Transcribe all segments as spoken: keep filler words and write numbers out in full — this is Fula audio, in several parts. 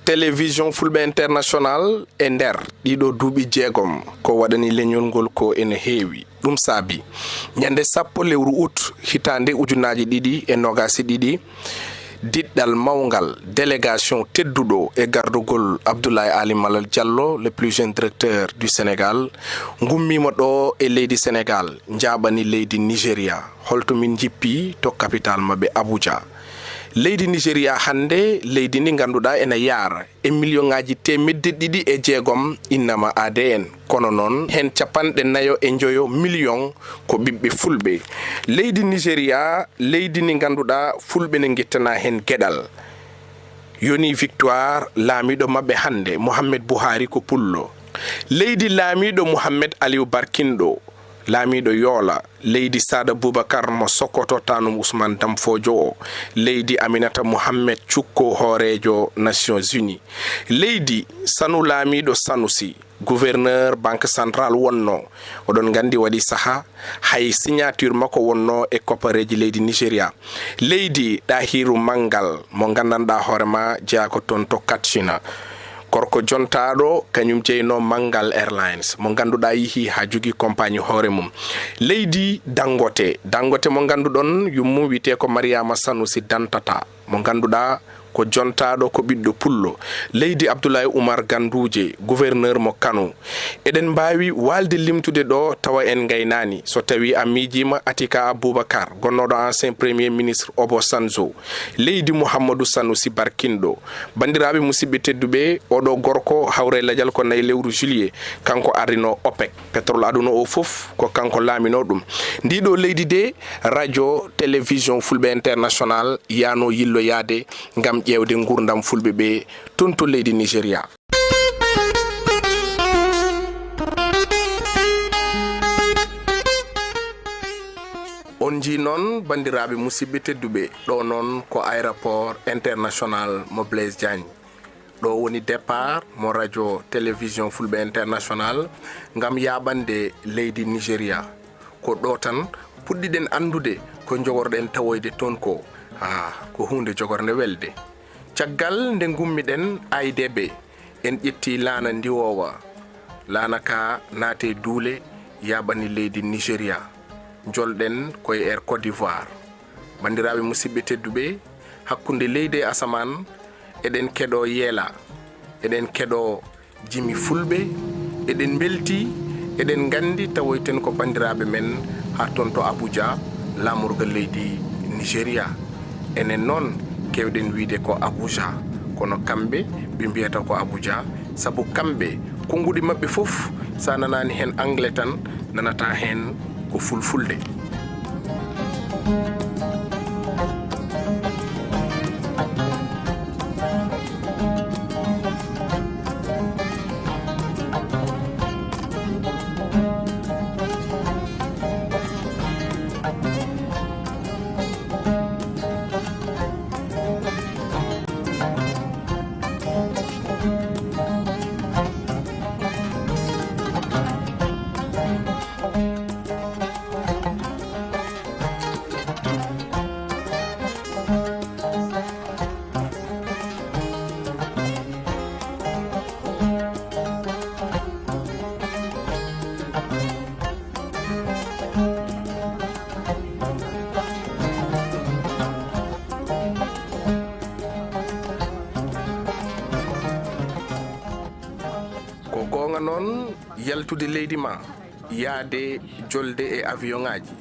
Télévision Fulɓe International e nder ɗiɗo duuɓi jeegom, ko waɗani leñol ngol ko ene heewi. Ɗum saabi, ñande sappo lewru ut hitaande ujunaaji ɗiɗi e noogaas e ɗiɗi, diɗɗal mawngal, délégation tedduɗo e gardugol Abdoulaye Ali Malal Diallo, le plus jeune directeur du Sénégal, ngummiima ɗo e leydi Sénégal, njaaɓani leydi Nigeria. Holto min njippi? To capital maɓɓe Abuja. Leydi Nigeria hannde, leydi ndi ngannduɗaa ene yaara e miliyoŋaaji teemedde ɗiɗi e jeegom innama A D N. Kono noon, heen capanɗe nayo e njoyo miliyoŋ ko ɓiɓɓe fulɓe. Leydi Nigeria, leydi ndi ngannduɗaa fulɓe ne ngittana heen geɗal. Yoni Victoire, laamiiɗo maɓɓe hannde, Mohamed Buhari ko pullo. Leydi laamiiɗo Mohamed Aliou Barkinɗo, laamiiɗo Yoola. Leydi Saada Boubacar mo Sokoto, taanum Ousmane Damfoojo o. Leydi Aminata Mohamed Cukko, hooreejo Nations Unies. Leydi Sanu laamiiɗo Sanusi, gouverneur Banque Centrale wonno. Oɗon nganndi waɗi saha hay signature makko wonno e koppareeji leydi Nigeria. Leydi Ɗahiru Mangal mo nganndanɗaa hoore ma jeyaa ko toon to Katsina. Gorko jontaaɗo, kañum jeyno Mangal Airlines, mo ngannduɗaa yehii haa jogii compagnie hoore mum. Leydi Dangote, Dangote mo ngannduɗon yummum wiyetee ko Mariama Sanusi Dantata, mo ngannduɗaa ko jontaaɗo, ko ɓiɗɗo pullo. Leydi Abdoulaye Oumar Ganduje, gouverneur mo Kano. Eɗen mbaawi waalde limtude ɗo tawa en ngaynaani. So tawii a miijiima Atika Abubakar, gonnooɗo ancien premier ministre Obasanjo, leydi Muhammadu Sanusi barkinɗo. Banndiraaɓe musidɓe tedduɓe, oɗo gorko hawre lajal ko nayi lewru juillet, kanko ardino OPEC, pétrole aduna o fof ko kanko laamino ɗum. Ndiɗo leydi de, radio, télévision Fulɓe International yaano yilloyaade ngam ƴeewde nguurndam Fulɓe ɓe toon to leydi Nigeria. On njii noon, banndiraaɓe musidɓe tedduɓe, ɗo noon ko aéroport international mo Blaise Diagne. Ɗo woni départ mo radio télévision Fulɓe International ngam yaaɓande leydi Nigeria. Ko ɗo tan puɗɗiɗen anndude ko njogorɗen tawoyde toon ko. Ah, ko huunde jogornde welde. Caggal nde ngummiɗen A I D B, en ƴetti laana ndiwoowa. Laana ka naate duule, yaaɓani leydi Nigeria. Njolɗen koye Air Côte d'Ivoire. Banndiraaɓe musidɓe tedduɓe, hakkunde leydi e asamaan, eɗen keɗoo yeela, eɗen keɗoo jimi Fulɓe, eɗen mbeltii, eɗen nganndi tawoyten ko banndiraaɓe men haa toon to Abuja, laamorgal leydi Nigeria. Enen noon, keewɗen wiyde ko Abuja, kono kamɓe, ɓe mbiyata ko Abuja, sabu kamɓe, konnguɗi maɓɓe fof, so a nanaani heen anglais tan, nanata heen ko fulfulde. Ko goonga noon, yaltude leydi ma, yahde jolde e avion ŋaaji,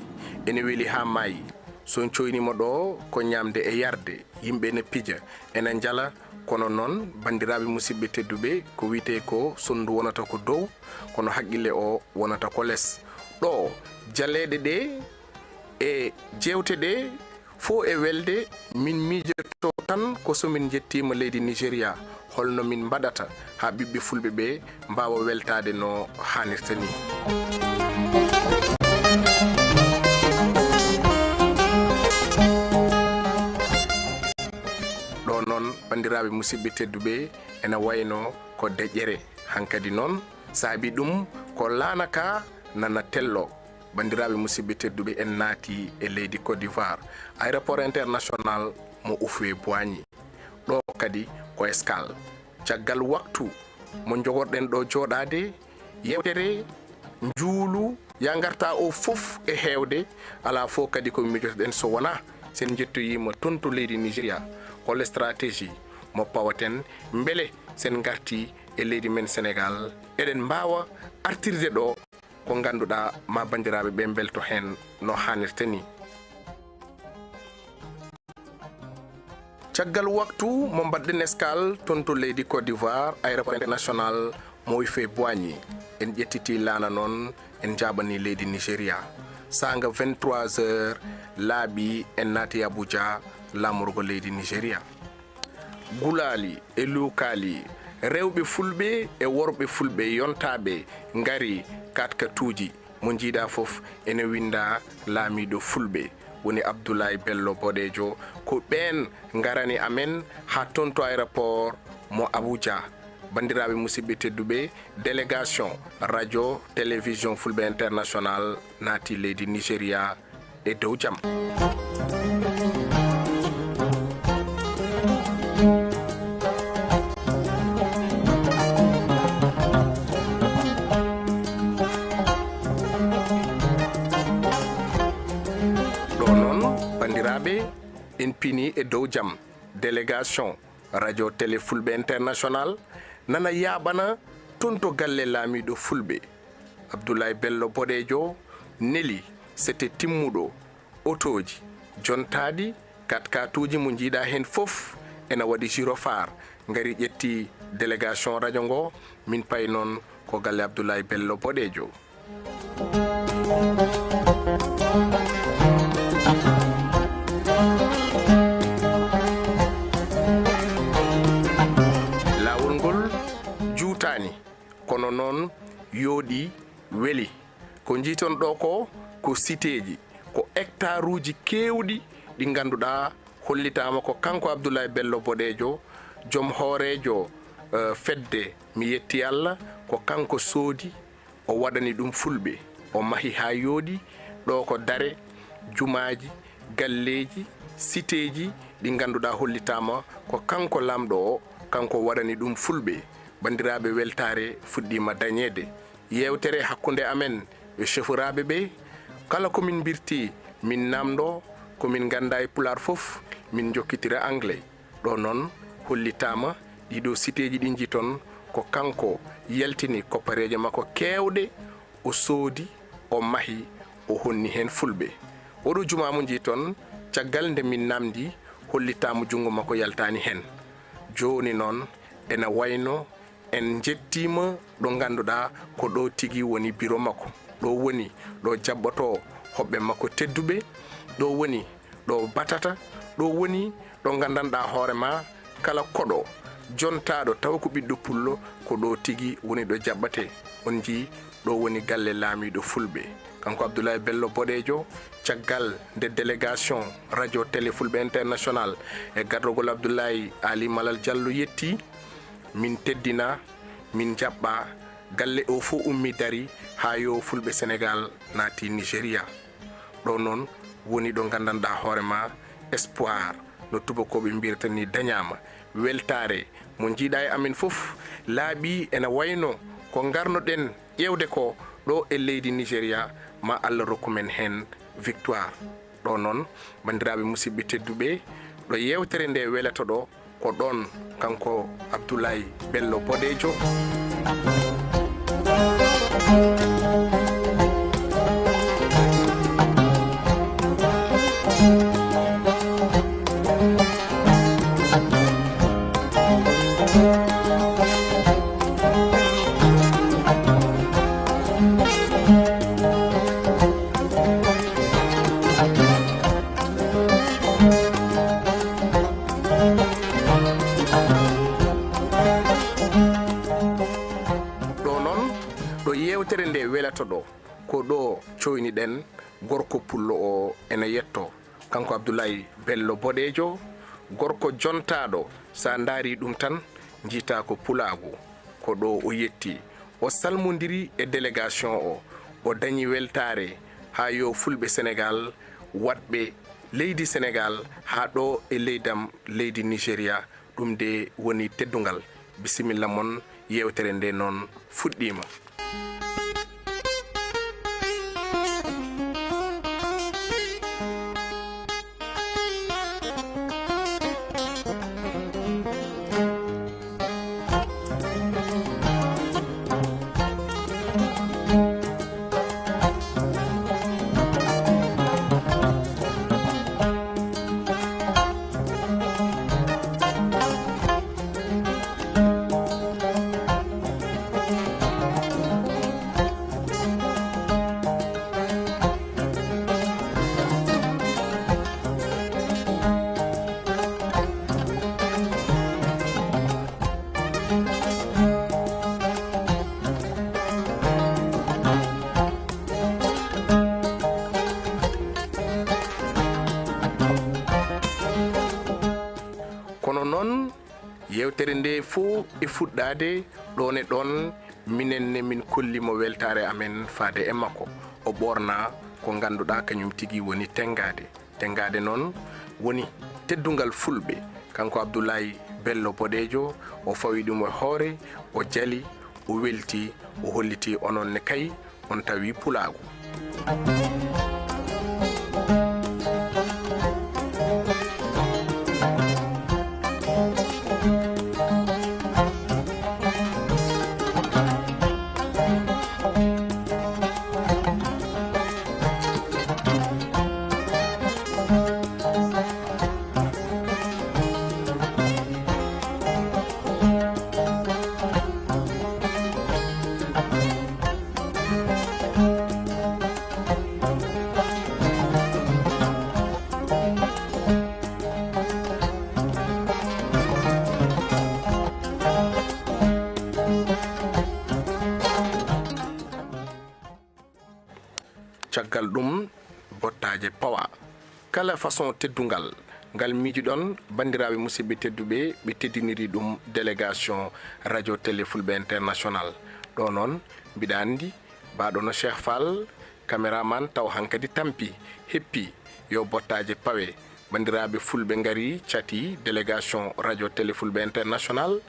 ene weli haa maayi. So on coyniima ɗo, ko ñaamde e yarde, yimɓe ene pija, ene njala, kono noon, banndiraaɓe musidɓe tedduɓe, ko wiyetee ko sonndu wonata ko dow, kono haqqille o wonata ko les. Ɗo, jaleeɗe ɗe e jeewte ɗe, fof e welde, min miijoto tan ko so min njettiima leydi Nigeria, holno min mbaɗata haa ɓiɓɓe Fulɓe ɓe mbaawa weltaade no haanirta ni. Ɗo noon, banndiraaɓe musidɓe tedduɓe, ene wayno ko deƴƴere. Hankadi noon, saabi ɗum ko laana ka nana tello. Banndiraaɓe musidɓe tedduɓe, en naati e leydi Côte d'Ivoire, aéroport international mo Houphouët-Boigny. Ɗo kadi ko escale. Caggal waktu mo njogorɗen ɗo jooɗaade, yewtere njuulu ya ngarta o fof e heewde, alaa fof kadi ko miijotoɗen so wonaa sen njettoyiima toon to leydi Nigeria. Hol stratégie mo pawaten mbele sen ngarti e leydi men Senegal, eɗen mbaawa artirde ɗo ko ngannduɗaa ma banndiraaɓe ɓe mbelto heen no haanirta ni. Caggal waktu mo mbaɗɗen escale toon to leydi Côte d'Ivoire, aéroport international mo Houphouët-Boigny, en ƴettiti laana noon, en njaaɓani leydi Nigeria. Saanga vingt-trois heures laaɓi en naati Abuja, laamorgo leydi Nigeria. Gulaali e luukaali, rewɓe fulɓe e worɓe fulɓe yontaaɓe ngari katkatuuji. Mo njiiɗa fof ene winnda laamiiɗo fulɓe, woni Abdoulaye Bello Boɗeejo. Ko ɓeen ngarani amen haa toon to aéroport mo Abuja. Banndiraaɓe musidɓe tedduɓe, délégation radio télévision Fulɓe International naati leydi Nigeria e dow jam. Ɗo noon, banndiraaɓe, en pini e dow jam. Délégation radio télé Fulɓe International nana yaaɓana toon to galle laamiiɗo fulɓe. Abdoulaye Bello Boɗeejo neli sete timmuɗo, otooji jontaaɗi, katkatuuji mo njiiɗa heen fof ena waɗi gyrophare, ngari ƴetti délégation radio ngo. Min payi noon ko galle Abdoulaye Bello Boɗeejo. Laawol ngol juutaani, kono noon yooɗi, weli. Ko njiiton ɗo ko, ko siteeji, ko hectareuji keewɗi ɗi ngannduɗaa hollitaama ko kanko Abdoulaye Bello Boɗeejo, joom hooreejo, eh, fedde Mi Yetti Allah, ko kanko soodi, o waɗani ɗum fulɓe, o mahi haa yooɗi. Ɗo ko dare, jumaaji, galleeji, siteeji ɗi ngannduɗaa hollitaama ko kanko laamɗo o, kanko waɗani ɗum fulɓe. Banndiraaɓe, weltaare fuɗɗiima dañeede. Yeewtere hakkunde amen e chauffeuraaɓe ɓe, kala ko min mbirti, min naamndo, ko min nganndaa e Pulaar fof, min njokkitira Anglais. Ɗo noon hollitaama ɗiɗo siteeji ɗi njiiton ko kanko yaltini koppareeje makko keewɗe, o soodi, o mahi, o honni heen fulɓe. Oɗo jumaa mo njiiton, caggal nde min naamndi, hollitaama junngo makko yaltaani heen. Jooni noon, ena wayno en njettiima ɗo ngannduɗaa ko ɗo tigi woni biro makko. Ɗo woni ɗo jaɓɓotoo hoɓɓe makko tedduɓe. Ɗo woni ɗo batata. Ɗo woni ɗo nganndanɗaa hoore ma, kala koɗo jontaaɗo taw ko ɓiɗɗo pullo, ko ɗo tigi woni ɗo jaɓɓatee. On njii, ɗo woni galle laamiiɗo fulɓe. Kanko Abdoulaye Bello Boɗeejo, caggal nde délégation radio télé Fulɓe International e gardogol Abdoulaye Ali Malal Diallo yetti, min teddina, min njaɓɓa, galle o fof ummi dari haa yo fulɓe Senegal naati Nigeria. Ɗo noon woni ɗo nganndanɗaa hoore ma, espoir, no tubakooɓe mbiyata ni, dañaama. Weltaare mo njiiɗa e amen fof laaɓi ena wayno ko ngarnoɗen ƴeewde ko ɗo e leydi Nigeria, ma Allah rokku men heen victoire. Ɗo noon, banndiraaɓe musidɓe tedduɓe, ɗo yeewtere nde welata ɗo, ko ɗoon kanko Abdoulaye Bello Boɗeejo. Ɗo noon, ɗo yeewtere nde welata ɗo, ko ɗo cooyniɗen gorko pullo o ena yetto. Kanko Abdoulaye Bello Boɗeejo, gorko jontaaɗo, so a ndaari ɗum tan, njiitaa ko pulaagu. Ko ɗo o yetti, o salmondiri e délégation o, o dañi weltaare haa yo fulɓe Senegal, waɗɓe leydi Senegal haa ɗo e leydam, leydi Nigeria, ɗum de woni teddungal. Bisimilla mon, yeewtere nde noon fuɗɗiima. Kono noon, yeewtere nde fof e fuɗɗaade ɗoon e ɗoon, minen ne min kolli mo weltaare amen faade e makko. O ɓoorna ko ngannduɗaa kañum tigi woni tenngaade. Tenngaade noon woni teddungal Fulɓe. Kanko Abdoulaye Bello Boɗeejo, o fawi ɗum e hoore, o jali, o welti, o holliti onon ne kay on tawi pulaagu. Caggal ɗum, bottaaje pawa. Kala façon teddungal, ngal miijuɗon, banndiraaɓe musidɓe tedduɓe, ɓe teddiniri ɗum délégation Radio Télé Fulɓe International. Ɗo noon, mbiɗa anndi, mbaɗo no Cheikh Fall, caméraman, taw hankadi tampi, heppi, yo bottaaje pawe. Banndiraaɓe Fulɓe ngari cati délégation Radio Télé Fulɓe International.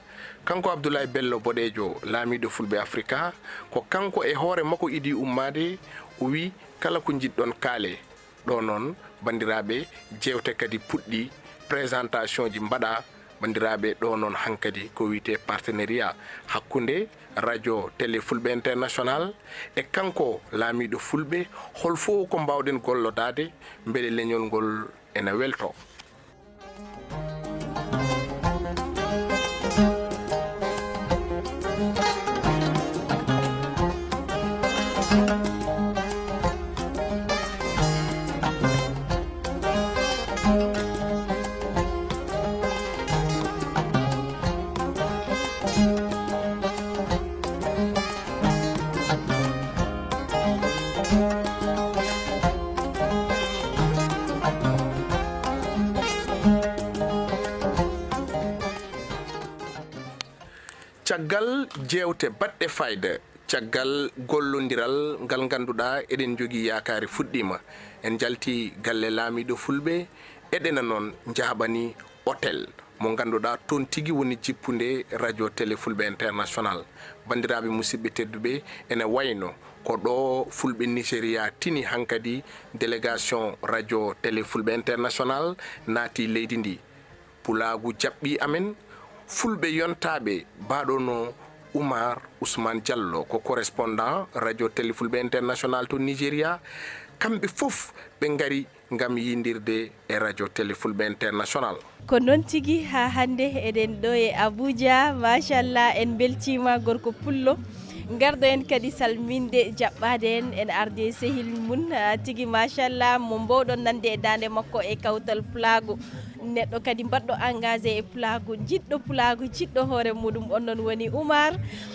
Kanko Abdoulaye Bello Boɗeejo, laamiiɗo Fulɓe Afrika, ko kanko e hoore makko idi ummaade, o wi kala ko njiɗɗon kaale. Ɗo noon, banndiraaɓe, jeewte kadi puɗɗi, présentation ji mbaɗa, banndiraaɓe, ɗo noon hankadi ko wiyetee partenariat hakkunde Radio Télé Fulɓe International e kanko laamiiɗo Fulɓe, hol fof ko mbaawɗen gollodaade mbele leñol ngol ena weltoo. Caggal jeewte baɗɗe fayda, caggal gollondiral ngal ngannduɗaa eɗen njogii yaakaari fuɗɗiima, en njalti galle laamiiɗo Fulɓe, eɗena noon njaaɓani hôtel mo ngannduɗaa toon tigi woni jippunde Radio Télé Fulɓe International. Banndiraaɓe musidɓe tedduɓe, ene wayno ko ɗo Fulɓe Nigeria tini hankadi délégation Radio Télé Fulɓe International naati leydi ndi. Pulaagu jaɓɓi amen, Fulɓe yontaaɓe, baɗono Oumar Ousmane Diallo, ko correspondant Radio Télé Fulɓe International to Nigeria. Kamɓe fof ɓe ngari ngam yindirde e Radio Télé Fulɓe International. Ko noon tigi, haa hannde eɗen ɗo e Abuja. Machallah, en mbeltiima gorko pullo. Ngarɗo en kadi salminde, jaɓɓaade en, en ardi e sehil mum, ah, tigi machallah, mo mboowɗon nande e daande makko e kawtal pulaagu. Neɗɗo kadi mbaɗɗo engagé e pulaagu, jiɗɗo pulaagu, jiɗɗo hoore muɗum, on noon woni Oumar.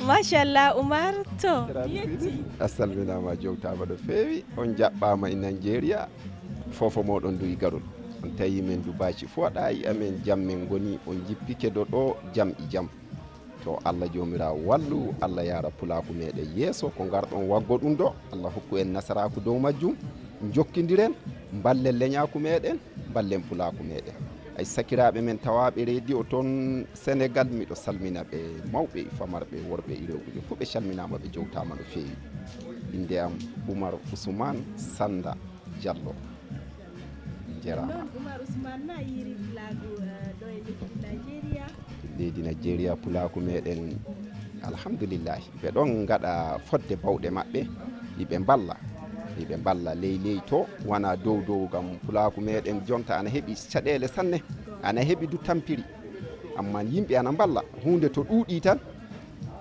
Machallah, Oumar, to yetti. A salminaama, jowtaama no feewi. On njaɓɓaama e Nigeria. Fofo mooɗon duwi garol. On tawi men du baaci fooɗaayi amen, jam men ngoni. On njippike do ɗo, jam e jam. To Allah Joomiraawo wallu, Allah yaara pulaaku meɗen yeeso. Ko ngarɗon waggo ɗum ɗo, Allah hokku en nasaraaku dow majjum. Njokkindiren, mballen leñaaku meɗen, mballen pulaaku meɗen. Ay sakiraaɓe men tawaaɓe reediyo toon Senegaal, miɗo salmina ɓe, mawɓe e famarɓe, worɓe e rewɓe, ɓe fof ɓe calminaama, ɓe jowtaama no feewi. Innde am Umar Usmaan Sannda Jallo. Njeeraama. Noon, Umar Usmaan, na yiiri pulaagu, eh, ɗo e lesdi Nigeria. Leydi Nigeria, pulaaku meeɗen, alhamdulillahi, ɓe ɗon ngaɗa fodde bawɗe maɓɓe, iɓe mballa, iɓe mballa ley ley to, wona dow dow, ngam pulaaku meeɗen jonta ana heɓi caɗeele sanne, ana heɓi du tampiri, amma yimɓe ana mballa, huunde to ɗuuɗi tan,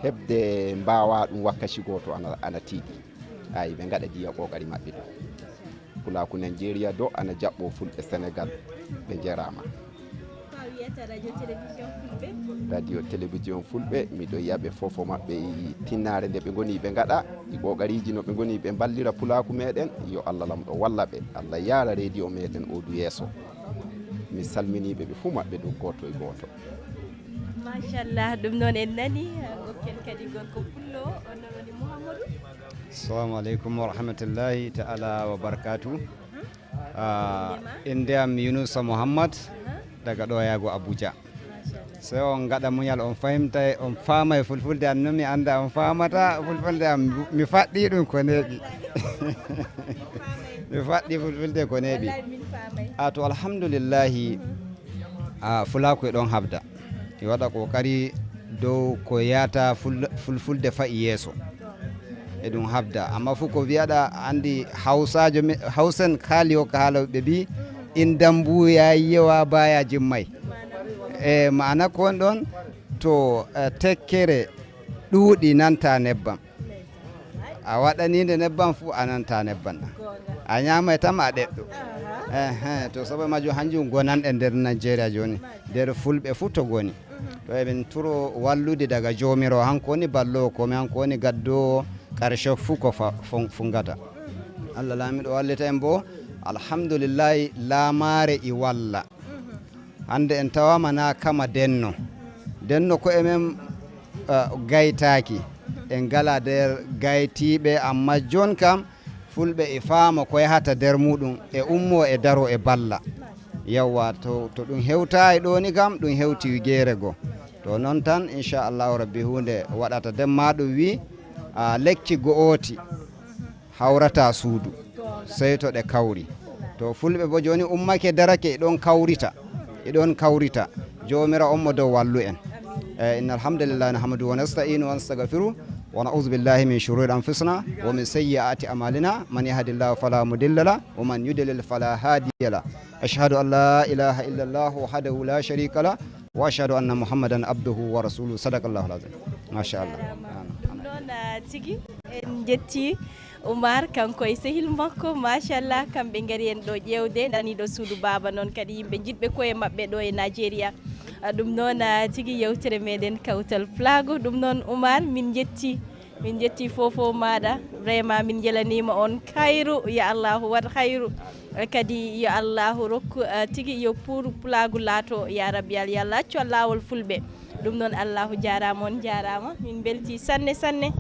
heɓde mbaawaa ɗum wakkaci gooto ana, ana tiiɗi. Ay, ɓe ngaɗa diya ƙoƙari maɓɓe ɗum. Pulaaku Nigeria do ana jaɓɓoo Fulɓe Senegaal, ɓe njeeraama. Ko a wiyata Radio Télévision Fulɓe? Radio Télévision Fulɓe, miɗo yiya ɓe fof maɓɓe e tinnaare nde ɓe ngoni ɓe ngaɗa, e ƙoƙariiji no ɓe ngoni ɓe mballira pulaaku meeɗen. Yo Allah Laamɗo walla ɓe, Allah yaara reediyo meeɗen o du yeeso. Mi salminii ɓe, ɓe fof maɓɓe dow gooto e gooto. Machallah, ɗum noon en nani, ngokken kadi gorko pullo, on noon woni Mouhamadou. Assalamu aleykum wa rahmatullahi ta'ala wa barakatuh. Ah, innde am Yunusa Muhammad, daga ɗo yaago Abuja. Machallah. Sey on ngaɗa muñal, on fahimta, on faama e fulfulde am, no mi annda on faamata fulfulde am, mi faɗɗi ɗum ko neeɓi. Mi faɗɗi fulfulde ko neeɓi. Wallahi min faamay. Ah, to alhamdulillahi, ah, fulaaku e ɗon habda. E waɗa ƙoƙari dow ko yahata ful-, fulfulde fa'i yeeso. E ɗum habda. Amma fuu ko wiyaɗa anndi Hawsaajo me-, Hawsen kaali o ka haala ɓe mbii, "In dambu ya yi yawa baya jimmay." E maana ko woni ɗon to, eh, tekkere ɗuuɗi nanta nebbam. A waɗanii nde nebbam fuu, a nanta nebbam ɗam. A ñaamay tan, a ɗeɗɗo. Ehe, to sabu majjum, hanjum gonanɗe nder Nigeria jooni, nder fulɓe fuu to ngoni. To eɓen turo wallude daga Joomiraawo, hanko woni balloowo kome, hanko woni gaddoowo karshe fuu ko fa-, fun-, fungata. Allah Laamiiɗo wallita en boo, alhamdulillahi, laamaare e walla. Hannde en tawaama na kama denno. Denno ko'e men, eh, gaytaaki. En ngala nder gaytiiɓe, amma jooni kam fulɓe e faama ko yahata nder muuɗum, e ummoo e daroo e balla. Yawwa, to, to ɗum hewtaay ɗo ni kam, ɗum hewti wigeere goo. To noon tan, inchallahu rabbi, huunde waɗata. Demma ɗum wi, ah, lekki go'ooti hawrata suudu, sey to ɗe kawri. To fulɓe bo jooni ummake darake, e ɗon kawrita, e ɗon kawrita. Joomiraawo on mo dow wallu en. Eh, inna alhamdulillahi nahmaduhu wa nasta'inu wa nastaghfiru wa na'udhu billahi min shururi anfusina wa min sayyiati a'malina. Man yahdillahu fala mudilla la wa man yudlil fala hadiya la. Ashhadu an la ilaha illallah wahdahu la sharika la wa ashhadu anna Muhammadan abduhu wa rasuluhu. Sadaqallahu alazim. Masha Allah. Ɗum noon, ah, tigi en njetti Oumar, kanko e sehil makko, machallah, kamɓe ngari en ɗo ƴeewde, nani ɗo suudu baaba, noon kadi yimɓe njiɗɓe koye maɓɓe ɗo e Nigeria. Ah, ɗum noon, ah, tigi yewtere meɗen Kawtal Pulaagu. Ɗum noon, Oumar, min njetti, min njetti fofo maɗa. Vraiment, min njelaniima on khayru. Ya Allahu waɗ khayru. Eh, kadi yo Allahu rokku, ah, tigi yo puur pulaagu laato, ya Rabbi, ya Allah accu laawol fulɓe. Ɗum noon, Allahu jaaraama, on jaaraama. Min mbeltii sanne, sanne.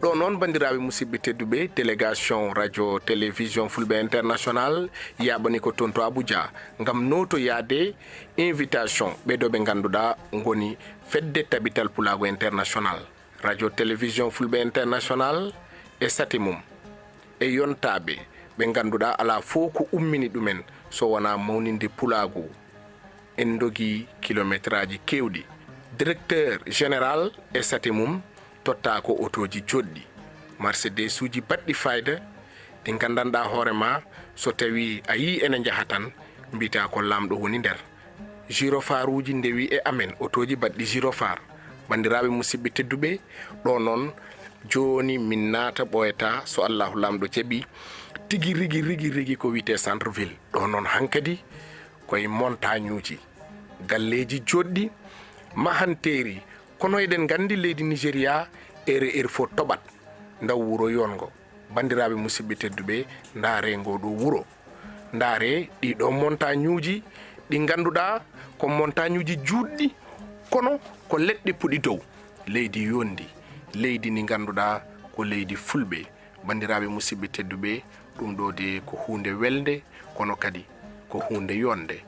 Ɗo noon, banndiraaɓe musidɓe tedduɓe, délégation Radio Télévision Fulɓe International yaaɓani ko toon to Abuja ngam nootoyaade invitation ɓee ɗoo ɓe ngannduɗaa ngoni Fedde Tabital Pulaagu International, Radio Télévision Fulɓe International e sate mum, e yontaaɓe ɓe ngannduɗaa alaa fof ko ummini ɗumen so wonaa mawninde pulaagu. En ndogii kilometraaji keewɗi. Directeur général e sate mum tottaa ko otooji joɗɗi, Mercedesuuji baɗɗi fayda, ɗi nganndanɗaa hoore maa, so tawii a yii ene njaha tan, mbiyataa ko Laamɗo woni nder. Gyrophareuuji ndewii e amen, otooji baɗɗi gyrophare. Banndiraaɓe musidɓe tedduɓe, ɗo noon jooni min naata ɓooyataa, so Allaahu Laamɗo jaɓii, tigi rigi, rigi, rigi ko wiyetee centre ville. Ɗo noon hankadi ko e montagneuuji, galleeji joɗɗi, mahanteeri. Kono eɗen nganndi leydi Nigeria Ere ere fof toɓat ndaw wuro yonngo. Banndiraaɓe musidɓe tedduɓe, ndaaree ngoo ɗoo wuro. Ndaaree ɗii ɗoo montagne uji ɗi ngannduɗaa ko montagne uji juutɗi, kono ko leɗɗe puɗi dow. Leydi yonndi, leydi ndi ngannduɗaa ko leydi fulɓe. Banndiraaɓe musidɓe tedduɓe, ɗum ɗoo de ko huunde welnde, kono kadi ko huunde yonde.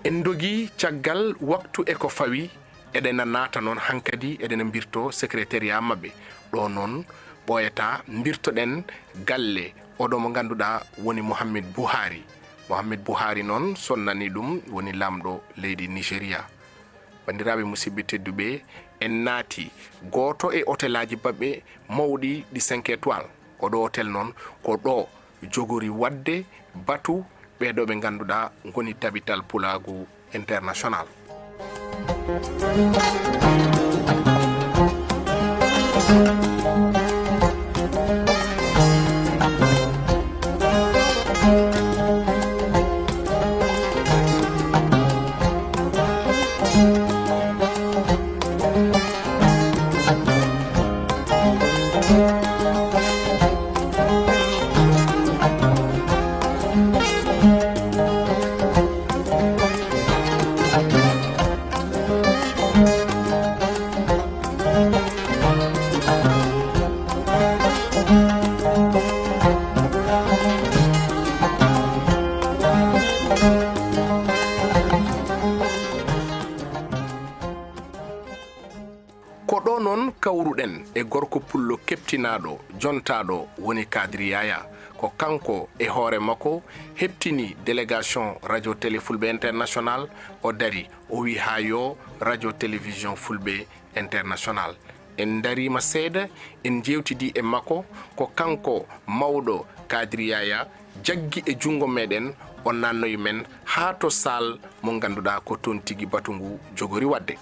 En ndogi caggal waktu e ko fawi, eɗena naata noon hankadi, eɗena mbirto secrétariat maɓɓe. Ɗo noon ɓooyataa, mbirtoɗen galle oɗo mo ngannduɗaa woni Mohamed Buhari. Mohamed Buhari noon, so on nanii ɗum, woni laamɗo leydi Nigeria. Banndiraaɓe musidɓe tedduɓe, en naati gooto e otelaaji maɓɓe mawɗi ɗi cinq étoiles. Oɗo otel noon ko ɗo jogori waɗde batu ɓee ɗo ɓe ngannduɗaa ngoni Tabital Pulaagu International. Ko ɗo noon kawruɗen e gorko pullo keɓtinaaɗo, jontaaɗo, woni Kadri Yaya. Ko kanko e hoore makko heɓtini délégation Radio Télé Fulɓe International, o dari, o wi haa yo Radio Télévision Fulɓe International. En ndariima seeɗa, en njeewtidii e makko, ko kanko mawɗo Kadri Yaya jaggi e junngo meɗen, o naannoyi men haa to saal mo ngannduɗaa ko toon tigi batu ngu jogori waɗde.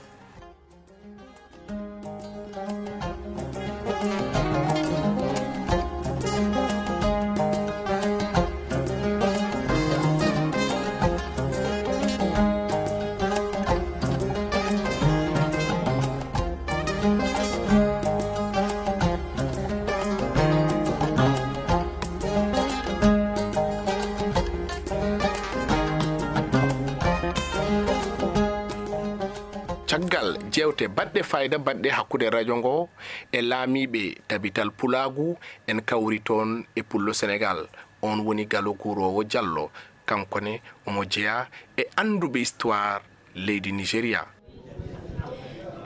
Caggal jeewte baɗɗe fayda baɗɗe hakkunde rajo ngo e laamiiɓe Tabital Pulaagu, en kawri toon e Pullo Senegaal. Oon woni Galo Guuroowo Jallo, kanko ne omo jeyaa e annduɓe histoire leydi Nigeria.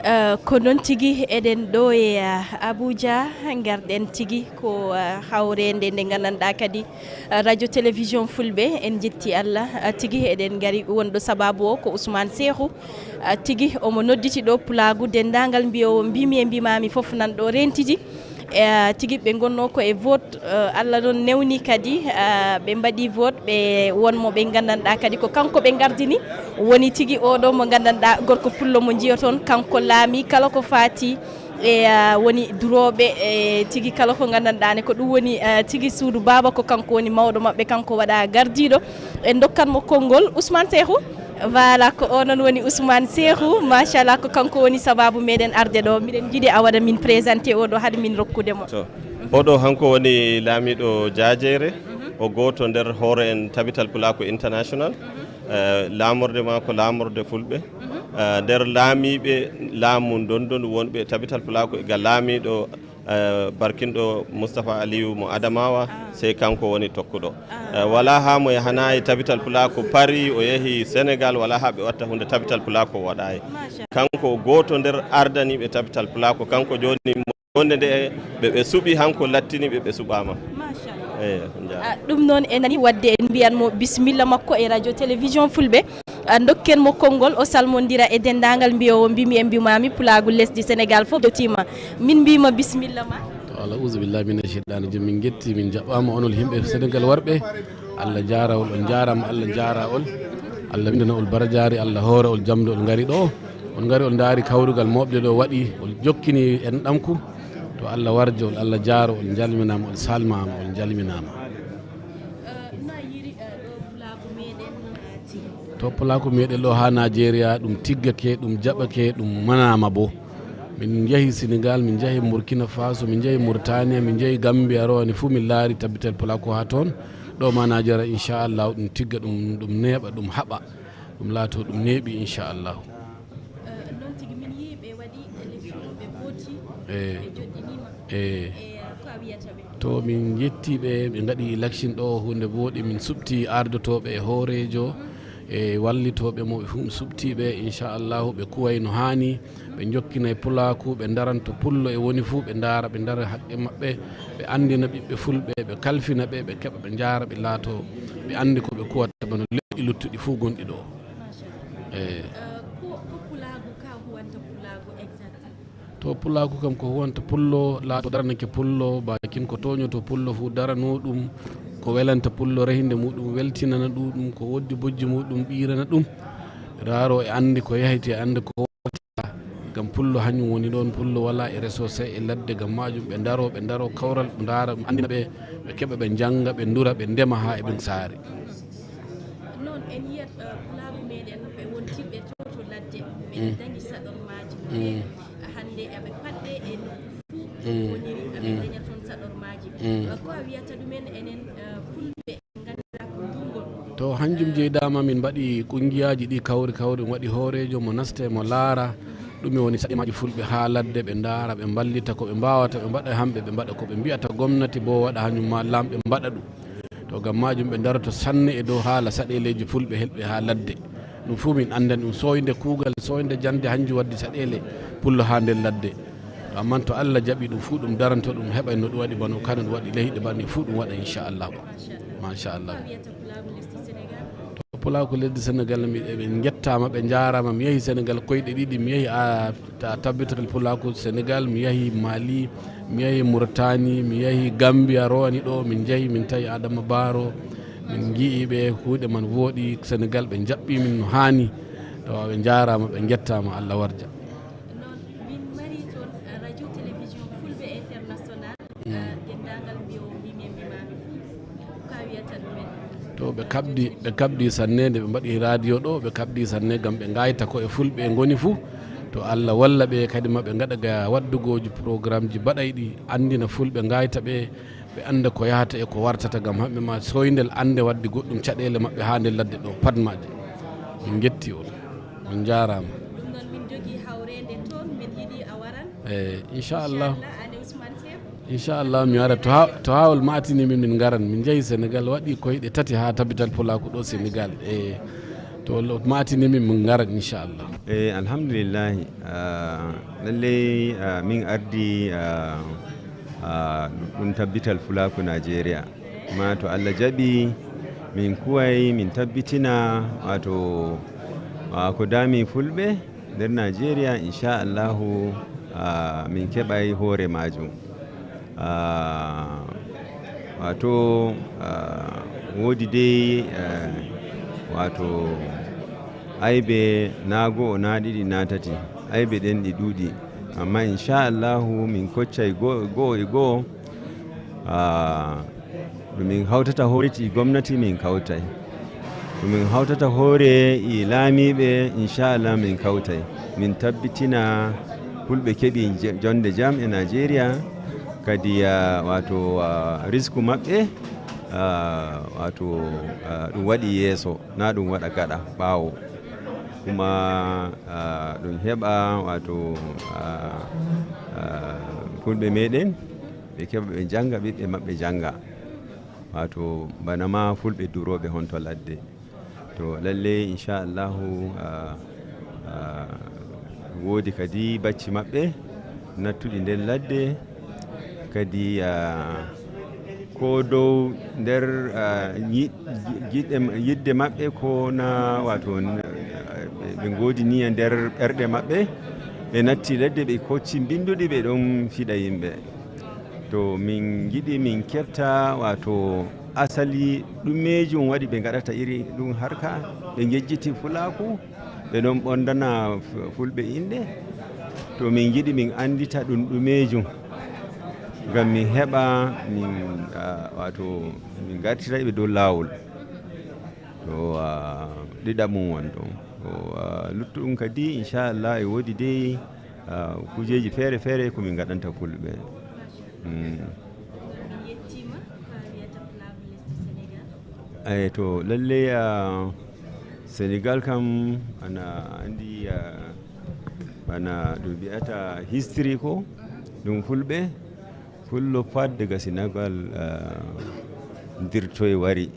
Eh, ko noon tigi, eɗen ɗo e, eh, Abuja, ngarɗen tigi ko, eh, hawreende nde nganndanɗaa kadi, eh, Radio Télévision Fulɓe, en njetti Allah, eh, tigi eɗen ngari wonɗo sabaabu o ko Ousmane Cheikhou, eh, tigi omo nodditi ɗo pulaagu denndaangal mbiyoowo mbimi e mbimaami fof nan ɗo reentidi. Eh, tigi ɓe ngonnoo ko e vote, eh, Allah noon newni kadi, eh, ɓe mbaɗi vote, ɓe won mo ɓe nganndanɗaa kadi ko kanko ɓe ngardini, woni tigi oɗo mo nganndanɗaa gorko pullo mo njiyoton, kanko laami kala ko faati e, eh, woni durooɓe, e tigi kala ko nganndanɗaa ne ko ɗum woni, eh, tigi suudu baaba, ko kanko woni mawɗo maɓɓe, kanko waɗa gardiiɗo. En ndokkat mo konngol, Ousmane Cheikhou. Voilà, ko o noon woni Ousmane Cheikhou. Machallah, ko kanko woni sabaabu meɗen arde ɗo. Miɗen njiɗi a waɗa min présenté oɗo hade min rokkude mo. To. Oɗo hanko woni laamiiɗo Jaajeere. O gooto nder hoore en Tabital Pulaaku International. Eh, laamorde maa ko laamorde Fulɓe. Eh, nder laamiiɓe laamu ndonndondu wonɓe Tabital Pulaaku ga laamiiɗo eh, barkinɗo Moustapha Aliou mo Adamawa, sey kanko woni tokkuɗo. Eh, walaa haa mo yahanaayi Tabital Pulaaku Paris, o yehi Senegal, walaa haa ɓe watta huunde Tabital Pulaaku o waɗaayi. Kanko o gooto nder ardaniiɓe Tabital Pulaaku, kanko jooni mo wonde nde ɓe, ɓe suɓi, hanko lattini ɓe, ɓe suɓaama. Eeyo, njaaraama. Ah, ɗum noon en nani, wadde en mbiyan mo bisimilla makko e Radio Télévision Fulɓe. Ah, ndokken mo konngol, o salmondira e denndaangal mbiyoowo mbimi e mbimaami pulaagu lesdi Senegaal fof. Jotiima, min mbiyma bisimilla ma. Wala uzu billahi mina shaytani rajim. Min ngetti, min jaɓɓama, onol himɓe Senegal warɓe. Allah jara ol, on jarama, Allah jara ol. Allah windana ol barajaari, Allah hoora ol jamde ol ngari ɗo. On ngari ol ndaari kawrugal moɓde ɗo waɗi, ol jokkini en ɗamku. To Allah warjo ol, Allah jaro ol, jalminama, ol salmama, ol jalminama. To pulaaku meɗen ɗo ha Nigeria, ɗum tiggake, ɗum jaɓake, ɗum manama bo. Min njahi Senegal, min njahi Burkina Faso, min njahi Mauritania, min njahi Gambia, rowani fuu min laari tabbital pulaaku ha toon. Ɗo ma Nigeria, inchallahu, ɗum tigga, ɗum, ɗum neeɓa, ɗum haɓa, ɗum laato, ɗum neeɓi, inchallahu. Noon tigi, min yii ɓe waɗi élection, ɓe voti, e ɓe joɗɗinima. E ko a wiyata ɓe? To min yetti ɓe, ɓe ngaɗi election ɗo, hunde booɗi, min suɓti ardotooɓe e hooreejo e wallitooɓe mo, ɓe fuu mi suɓti ɓe, inchallahu ɓe kuway no haani, ɓe jokkinay pulaaku, ɓe ndaranto pullo e woni fuu, ɓe ndaara, ɓe ndara haqqe maɓɓe, ɓe anndina ɓiɓɓe fulɓe, ɓe kalfina ɓe, ɓe keɓa, ɓe njaara, ɓe laato, ɓe anndi ko ɓe kuwata bano leƴƴi luttuɗi fuu gonɗi ɗo. Eyi. To pulaaku kam ko huwanta pullo, laato daranake pullo, bakin ko tooñoto pullo fuu darano ɗum, ko welanta pullo rehinde muɗum weltinana ɗuɗum, ko woddi bojji muɗum ɓiirana ɗum. Raaro e anndi ko yahayti e anndi ko warta, ngam pullo hanyum woni ɗoon, pullo wala e reso sey e ladde, ngam majum ɓe ndaro, ɓe ndaro kawral, ɓe ndaara ɗum anndina ɓe, ɓe keɓa, ɓe njannga, ɓe ndura, ɓe ndema haa e ɓen saare. Noon en yiyat pulaagu meɗen ɓe wontirɓe to to ladde, ɓe dañi saɗormaaji, hannde aɓe paɗɗe e nokku fuu woniri, aɓe daña toon saɗormaaji. Ko a wiyata ɗumen enen fulɓe ngannduɗaa ko ndurngol? To hanjum jeydama, min mbaɗi kungiyaji ɗi kawri kawri, min waɗi hooreejo mo nasta mo laara ɗume woni saɗormaaji fulɓe haa ladde, ɓe ndaara, ɓe mballita ko ɓe mbaawata, ɓe mbaɗa hamɓe, ɓe mbaɗa ko ɓe mbiyata gomnati bo waɗa, hanyum ma laamɓe mbaɗa ɗum. To ngam majum ɓe ndaroto sanne e dow haala saɗeleeji fulɓe helɓe haa ladde. Ɗum fuu min anndani ɗum, sooynde kuugal, sooynde jannde hanjum waddi saɗele pullo haa nder ladde. To amman to Allah jaɓi ɗum fuu ɗum daranto, ɗum heɓay no ɗum waɗi bano kano ɗum waɗi leyɗe banni fuu ɗum waɗa inchallah. Machallah. To pulaaku lesdi Senegal, mi, ɓe njettaama, ɓe njaaraama. Mi yahi Senegal koyɗe ɗiɗi, mi yahi a ta-, tabbital pulaaku Senegal, mi yahi Mali, mi yahi Mauritanie, mi yahi Gambia, rowani ɗo, min njahi, min tawi Adama Barrow, min ngi'i ɓe, kuuɗe man wooɗi, Senegal ɓe njaɓɓi min no haani. To ɓe njaaraama, ɓe njettaama, Allah warja. Noon, min mari toon, eh, radio télévision Fulɓe International, eh, denndaangal mbiyo mbimen mbimaami fuu. Ko a wiyata ɗumen? To ɓe kaɓdi, ɓe kaɓdi sanne nde ɓe mbaɗi radio ɗo, ɓe kaɓdi sanne ngam ɓe ngayta ko e fulɓe ngoni fuu. To Allah walla ɓe kadi ma ɓe ngaɗa ga waddugooji programmeji baɗayɗi, anndina fulɓe, ngayta ɓe, ɓe annda ko yahata e ko wartata, ngam hamɓe ma sooyndel annde wadde goɗɗum caɗeele maɓɓe haa nder ladde ɗo, pat maɓɓe. Min njetti on, on njaaraama. Ɗum noon min jogii hawreende toon, min yiɗi a waran. Eyi, inchallah. Inchallah, Aali Usman Seek. Inchallah, mi ara to ha-, to haawol maatini min, min ngaran. Min njehi Senegal, waɗi koyɗe tati haa tabital pulaaku ɗo Senegal. Eyi, to lo-, maatini min, min ngaran, inchallah. Eyi, alhamdulillahi. Ah, lalley, ah, min ardi, ah, ah, ɗum tabbital fulaaku Najeriya. Ma to Allah jaɓi, min kuway, min tabbitina, waato, ah, ko daami fulɓe nder Najeriya, inchallahu, ah, min keɓay hoore maajum. Ah, waato, ah, woodi dey, ah, waato, aybe naa go'o, naa ɗiɗi, naa tati. Aybe ɗen ɗi ɗuuɗi. Amma inchallahu min koccay go'o, go'o e go'o. Ah, ɗo min hawtata hoore ti gomnati min kawtay. Ɗo min hawtata hoore e laamiiɓe, inchallah min kawtay. Min tabbitina fulɓe keɓi je-, jonde jam e Najeriya. Kadi, ah, waato, ah, risku maɓɓe, ah, waato, ah, ɗum waɗi yeeso, na ɗum waɗa gaɗa ɓaawo. Kuma, ah, ɗum heɓa, waato, ah, ah, fulɓe meɗen, ɓe keɓa ɓe jannga, ɓiɓɓe maɓɓe jannga. Waato, bana ma fulɓe durooɓe honto ladde. To, lalley, inchallahu, ah, ah, woodi kadi bacci maɓɓe nattuɗi nder ladde. Kadi, ah, ko dow nder, ah, yi-, yiɗde, yidde maɓɓe ko na, waato, n-, ɓe, ɓe ngoodi niya nder ɓerɗe maɓɓe, ɓe natti ladde, ɓe kocci mbinduɗi, ɓe ɗon fiɗa yimɓe. To min ngiɗi min kefta, wato, asali ɗumeejum waɗi ɓe ngaɗata iri ɗum harka, ɓe ngejjiti fulaaku, ɓe ɗon ɓondana f-, fulɓe inɗe. To min ngiɗi min anndita ɗum ɗumeejum, ngam min heɓa min, ah, wato, min ngartira ɓe dow laawol. To, ah, ɗiɗaɓum won ɗon. To, ah, luttuɗum kadi, inchallah, e woodi dey, ah, kujeeji feere feere ko min ngaɗanta fulɓe. Mm. Min yettiima, ko a wiyata Pulaagu lesdi Senegaal? Eyi, to, lalley, ah, Senegaal kam, ana anndi, ah, bana ɗum wiyata history ko, ɗum fulɓe, fullo fadde ga Senegaal, ah, dirtoy wari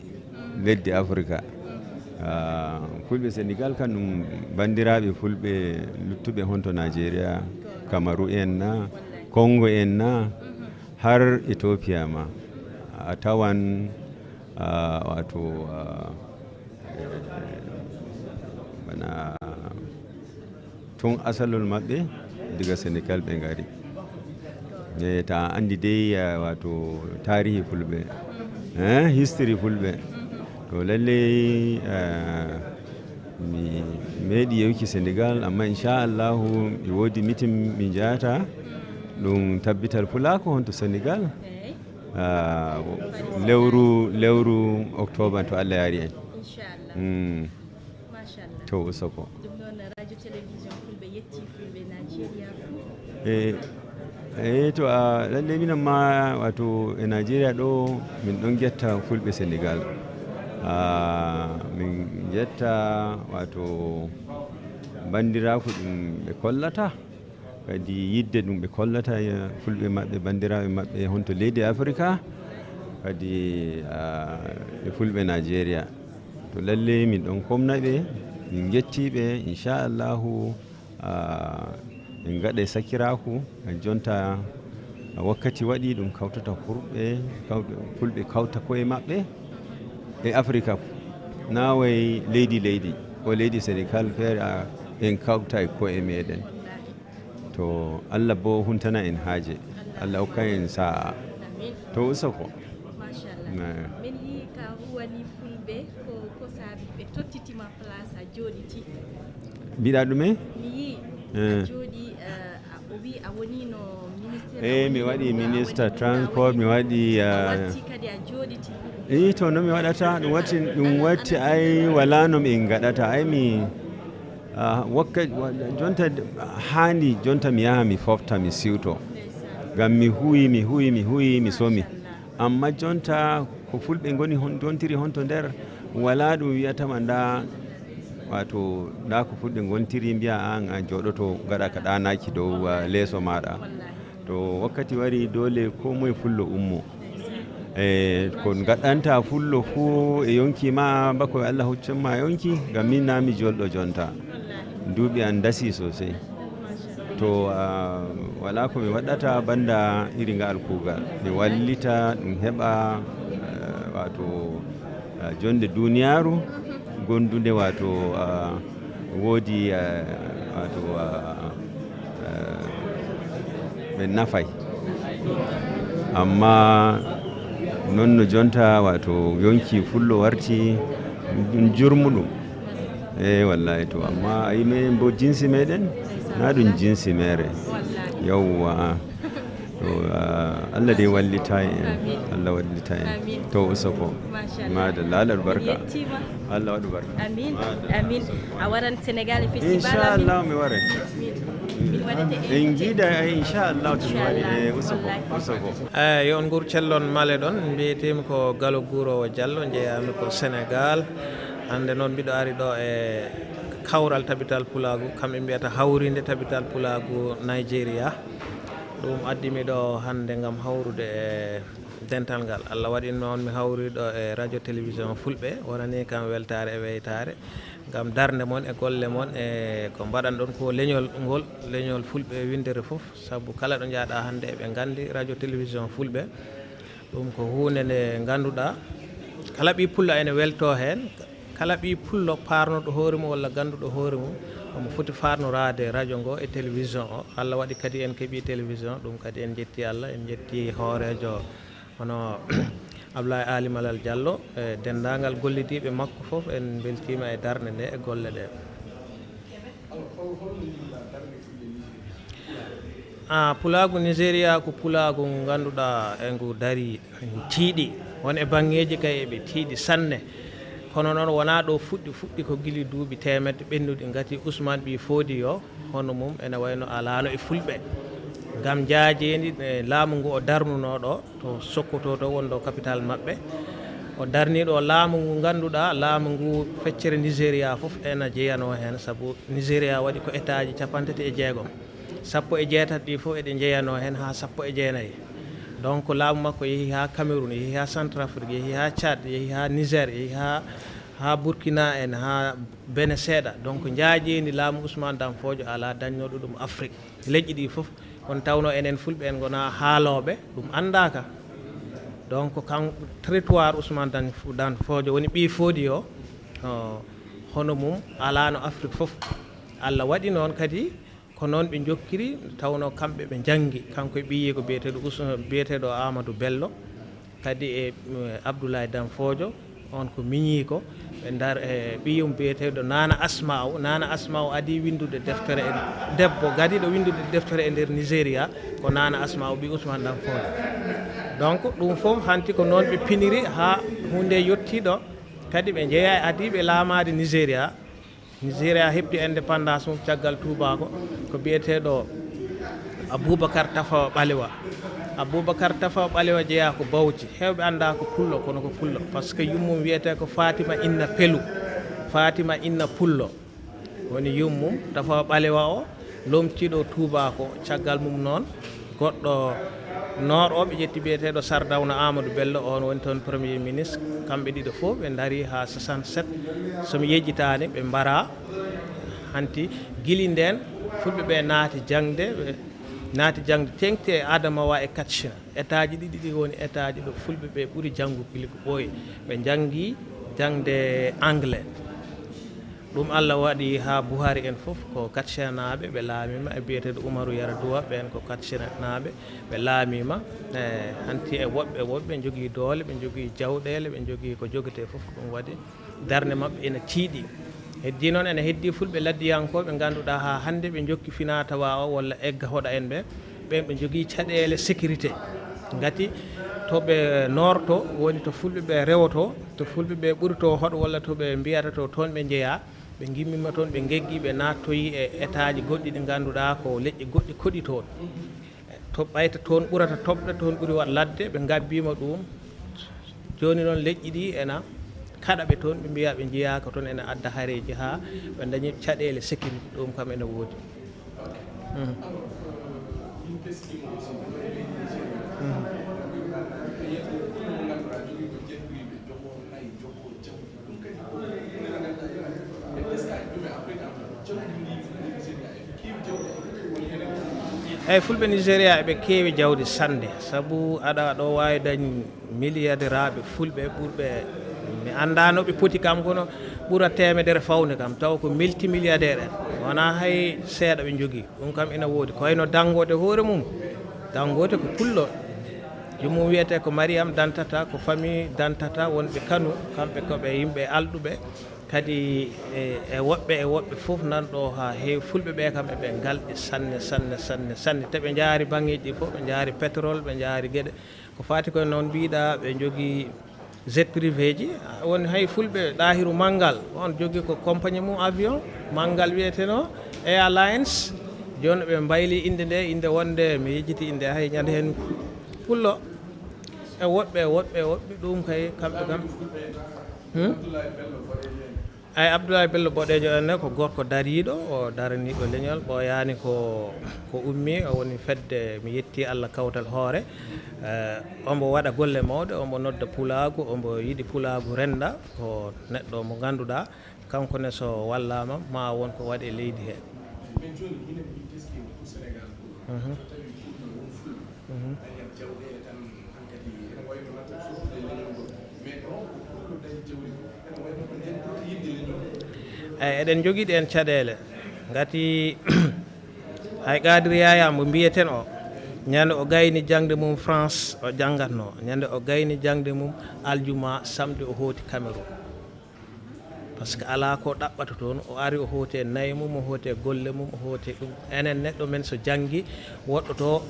leddi Afrika. Ah, fulɓe Senegaal kam ɗum banndiraaɓe fulɓe luttuɓe honto Nigeria, Kamaru en na, Congo en na, har Ethiopia ma. A tawan, ah, wato, ah, eh, bana tun asalol maɓɓe, diga Senegaal ɓe ngari. E, ta anndi dey, eh, wato, taarihi fulɓe, eh, history fulɓe. To, lalley, eh, mi meeɗi yewki Senegaal, amma inchallahu e woodi mitin mi njahata. Ɗum tabbital pulaaku honto Senegaal. Ah, lewru, lewru octobre, to Allah yaari en. Inchallah. Mm. Machallah. To, usoko. Ɗum noon, radio télévision fulɓe yetti fulɓe Nigeria fuu. E, e to, a, lalley minen ma, wato, e Nigeria ɗo, min ɗon ngetta fulɓe Senegaal. Ah, min ngetta, wato, banndiraaku ɗum ɓe kollata. Kadi yidde ɗum ɓe kollata, eh, fulɓe maɓɓe, banndiraaɓe maɓɓe honto leydi Afrika, kadi, ah, e fulɓe Nigeria. To, lalley min ɗon komna ɓe, min ngetti ɓe, inchallahu, ah, min ngaɗa sakiraaku, ngam jonta wakkati waɗi ɗum kawtata fulɓe, kawta, fulɓe kawta ko'e maɓɓe e Afrika. Na way leydi leydi, ko leydi Senegaal feere, ah, en kawta e ko'e meɗen. To, Allah bo huntana en haaje. Allah hokka en sa'a. Amin. To, usoko. Machallah. Ma. Min yi'i ka huwani fulɓe, ko, ko saabi ɓe tottitima place a jooɗiti. Mbiɗa ɗume? Mi yi'i a, eh, jooɗi, eh, a, o wi a wonino ministre, eh, a mi wonino waɗi ɗum, a ministre woni ɗum, a transport, woni mi waɗi, a, a watti kadi a jooɗiti. Eh, to, no mi waɗata? Ɗum watti, ɗum watti, ay, wala no min ngaɗata. Ay, mi, ah, wakka-, wa-, jonta haandi, jonta mi yaha, mi fofta, mi siwto. Ngam mi huwi, mi huwi, mi huwi, mi somi. Amma jonta ko fulɓe ngoni hon-, ngontiri honto nder, wala ɗum wiyatama nda, wato, nda ko fulɓe ngontiri, mbiya an a jooɗoto, ngaɗa ka ɗaanaki dow, ah, leeso maɗa. To wakkati wari, dole ko moye fullo ummo. E ko ngaɗanta fullo fuu e yonki ma, bako Allah hoccan ma yonki, ngam min na mi jolɗo jonta. Duuɓi an dasi sosai. To, ah, wala ko mi waɗata banda iri nga'al kuugal. Mi wallita ɗum heɓa, eh, wato, eh, jonde duniyaaru gondunde, wato, ah, woodi, eh, wato, ah, eh, ɓe nafay. Amma non no jonta, wato, yonki fullo warti ɗum jurmuɗum. Eh, wallahi to, amma a yi men bo jinsi meɗen, na ɗum jinsi mere. Yawwa. To, ah, Allah dai wallita en. Amin. Allah wallita en. Amin. To, usoko. Machallah. Madalla, Allah barka. Yettima. Allah waɗu barka. Amin. Madalla. Amin. A waran Senegal e festival amin? Inchallah, mi waran. Min, min waɗete en invité. Jiida, eh, inchallah, to mi waɗi, eh, usoko, wallahi. Usoko. Eyi, yo on nguur cellon male ɗon. Mbiyetemi ko Galo Guurowo Diallo, njeeyami ko Senegal. Hannde noon mbiɗo ari ɗo e kawral tabital pulaagu, kamɓe mbiyata hawrinde tabital pulaagu Nigeria. Ɗum addi mi ɗo hannde ngam hawrude e dental ngal. Allah waɗi noon mi hawri ɗo e radio télévision fulɓe, wonani kam weltaare e weytaare. Ngam darnde mon e golle mon e ko mbaɗanɗon ko leñol ngol, leñol fulɓe e winndere fof. Sabu kala ɗo njaaɗa hannde eɓe nganndi radio télévision fulɓe. Ɗum ko huunde nde ngannduɗaa kala ɓii pullo ene weltoo heen, kala ɓii pullo paarnuɗo hoore mum walla gannduɗo hoore mum, Omo foti faarnoraade radio ngo e télévision o. Allah waɗi kadi en keɓii télévision, ɗum kadi en njetti Allah, en njetti hooreejo hono Ablaye Ali Malal Diallo e denndaangal gollidiiɓe makko fof. En mbeltiima e darnde nde e golle ɗe. Ah, pulaagu Nigéria ko pulaagu ngu ngannduɗaa e ngu darii, ngu tiiɗi. Won e baŋŋeeji kay eɓe tiiɗi sanne. Kono noon wonaa ɗo fuɗɗi, fuɗɗi ko gila duuɓi teemedde ɓennuɗi, ngati Ousmane Ɓii Foodiyo, hono mum ene wayno alaano e fulɓe. Ngam njaajeendi, eh, laamu ngu o darnunoo ɗo, to Sokoto to wonɗo capital maɓɓe. O darnii ɗo laamu ngu ngannduɗaa, laamu ngu feccere Nigéria fof ena jeyanoo heen, sabu Nigéria waɗi ko etaaji capanɗe tati e jeegom. Sappo e jeetati ɗi fof eɗe njeyanoo heen haa sappo e jeenayi. Donc laamu makko yehi haa Cameroun, yehi haa Centrafrique, yehi haa Tchad, yehi haa Niger, yehi haa, haa Burkina en, haa Benin seeɗa. Donc njaajeendi laamu Ousmane Dan Fodio alaa dañnooɗo ɗum Afrique. Leƴƴi ɗi fof, kono tawnoo enen fulɓe en ngonaa haalooɓe, ɗum anndaaka. Donc kan territoire Ousmane Dan, Dan Fodio woni Ɓii Foodiyo, o, hono mum alaano Afrique fof. Allah waɗi noon kadi ko noon ɓe njokkiri, tawnoo kamɓe ɓe njanngi, kanko e ɓiyiiko biyeteeɗo Us-, biyeteeɗo Amadou Bello, kadi e, eh, Abdoulaye Dan Fodio, on ko miñiiko, ɓe ndar-, e ɓiyum biyeteeɗo Nana Asma'u. Nana Asma'u adii winndude deftere e, debbo gadiiɗo winndude deftere e nder Nigéria, ko Nana Asma'u ɓii Ousmane Dan Fodio. Donc ɗum fof hanti ko noon ɓe piniri haa huunde yettii ɗo, kadi ɓe njeyaa e adiiɓe laamaade Nigéria. Nigéria heɓti indépendance mum caggal tuubaako, ko biyeteeɗo Aboubacar Tafawa Ɓalewa. Aboubacar Tafawa Ɓalewa jeyaa ko Bawci. Heewɓe anndaa ko pullo, kono ko pullo. Par ce que yummum wiyetee ko Fatima Inna Pelu. Fatima Inna Pullo woni yummum. Tafawa Ɓalewa o, lomtiiɗo tuubaako. Caggal mum noon, goɗɗo Noor o, ɓe ƴetti biyeteeɗo Sardawna Amadou Bello, on woni toon premier ministre. Kamɓe ɗiɗo fof ɓe ndarii haa soixante-sept, so mi yejjitaani, ɓe mbaraa. Hanti gila ndeen, fulɓe ɓe naati jaŋde, ɓe naati jaŋde teeŋti e Adamawa e Katsina. Etaaji ɗiɗi ɗi woni etaaji ɗo fulɓe ɓe ɓuri janngude gila ko ɓooyi. Ɓe njanngi jaŋde anglais. Ɗum Allah waɗi haa Buhari en fof ko Katsinaaɓe, ɓe laamiima e biyeteeɗo Umaru Yar'Adua, ɓeen ko Katsinaaɓe, ɓe laamiima. E, hanti e woɓɓe, woɓɓe njogii doole, ɓe njogii jawɗeele, ɓe njogii ko jogetee fof, ko ɗum waɗi darnde maɓɓe ena tiiɗi. Heddii noon, ene heddii fulɓe laddiyankooɓe ngannduɗaa haa hannde ɓe njokki finaa-tawaa o walla egga hoɗa en ɓe. Ɓeen ɓe njogii caɗeele sécurité. Ngati to ɓe noorto, woni to fulɓe ɓe rewotoo, to fulɓe ɓe ɓuritoo hoɗo walla to ɓe mbiyata to toon ɓe njeyaa, ɓe ngimmiima toon, ɓe ngeggii, ɓe naattoyii e etaaji goɗɗi ɗi ngannduɗaa ko leƴƴi goɗɗi koɗi toon. To ɓayta toon ɓurata toɓɗe, toon ɓuri waɗ ladde, ɓe ngabbiima ɗum. Jooni noon leƴƴi ɗi ena kaɗa ɓe toon, ɓe mbiya ɓe njiyaaka toon, ena adda hareeji haa ɓe ndañi caɗeele sécurité, ɗum kam ena woodi. Mhm. Mhm. Eyi, fulɓe Nigéria eɓe keewi jawdi sanne, sabu aɗa ɗo waawi dañ milliardairaaɓe fulɓe ɓurɓe, mi anndaa no ɓe poti kam, kono ɓura teemedere fawde kam, taw ko multimilliardaire en, wonaa hay seeɗa ɓe njogii. Ɗum kam ina woodi, ko wayno Dangote hoore mum. Dangote ko pullo, joomum wiyetee ko Mariam Dantata, ko famille Dantata wonɓe Kano, kamɓe ko ɓe yimɓe alɗuɓe. Kadi e, e woɓɓe, e woɓɓe fof nan ɗo haa heewi, fulɓe ɓe kam eɓe ngalɗi sanne, sanne, sanne, sanne. Te ɓe njaari baŋŋeeji ɗi fof, ɓe njaari pétrole, ɓe njaari geɗe. Ko faati koye noon mbiɗa, ɓe njogii jet privé ji. Woni hay fulɓe, Ɗahiru Manngal, on jogii ko compagnie mum avion, Manngal wiyeteno Airlines. Jooni ɓe mbayli innde nde, innde wonde mi yejjiti innde, hay ñande heen pullo. E woɓɓe, e woɓɓe, e woɓɓe, ɗum kay kamɓe kam. Hmm? Ay, Abdoulaye Bello Boɗeejo en ne ko gorko dariiɗo, o daraniiɗo leñol, ɓooyaani ko, ko ummi, o woni fedde, mi yetti Allah, Kawtal Hoore. Eh, omo waɗa golle mawɗe, omo nodda pulaagu, omo yiɗi pulaagu rennda, ko neɗɗo mo ngannduɗaa, kanko ne so wallaama, ma won ko waɗi e leydi he. Mhm. Mhm. Eyi, eɗen njogii ɗeen caɗeele. Ngati hay Qadir Yaya mbo mbiyeten o, ñande o gayni jangde mum France o jangatno, ñande o gayni jangde mum aljuma samedi o hooti Cameroun. Parce que alaa ko ɗaɓɓata toon, o ari o hooti e nayi mum, o hooti e golle mum, o hooti e ɗum. Enen neɗɗo men so janngi, woɗɗo to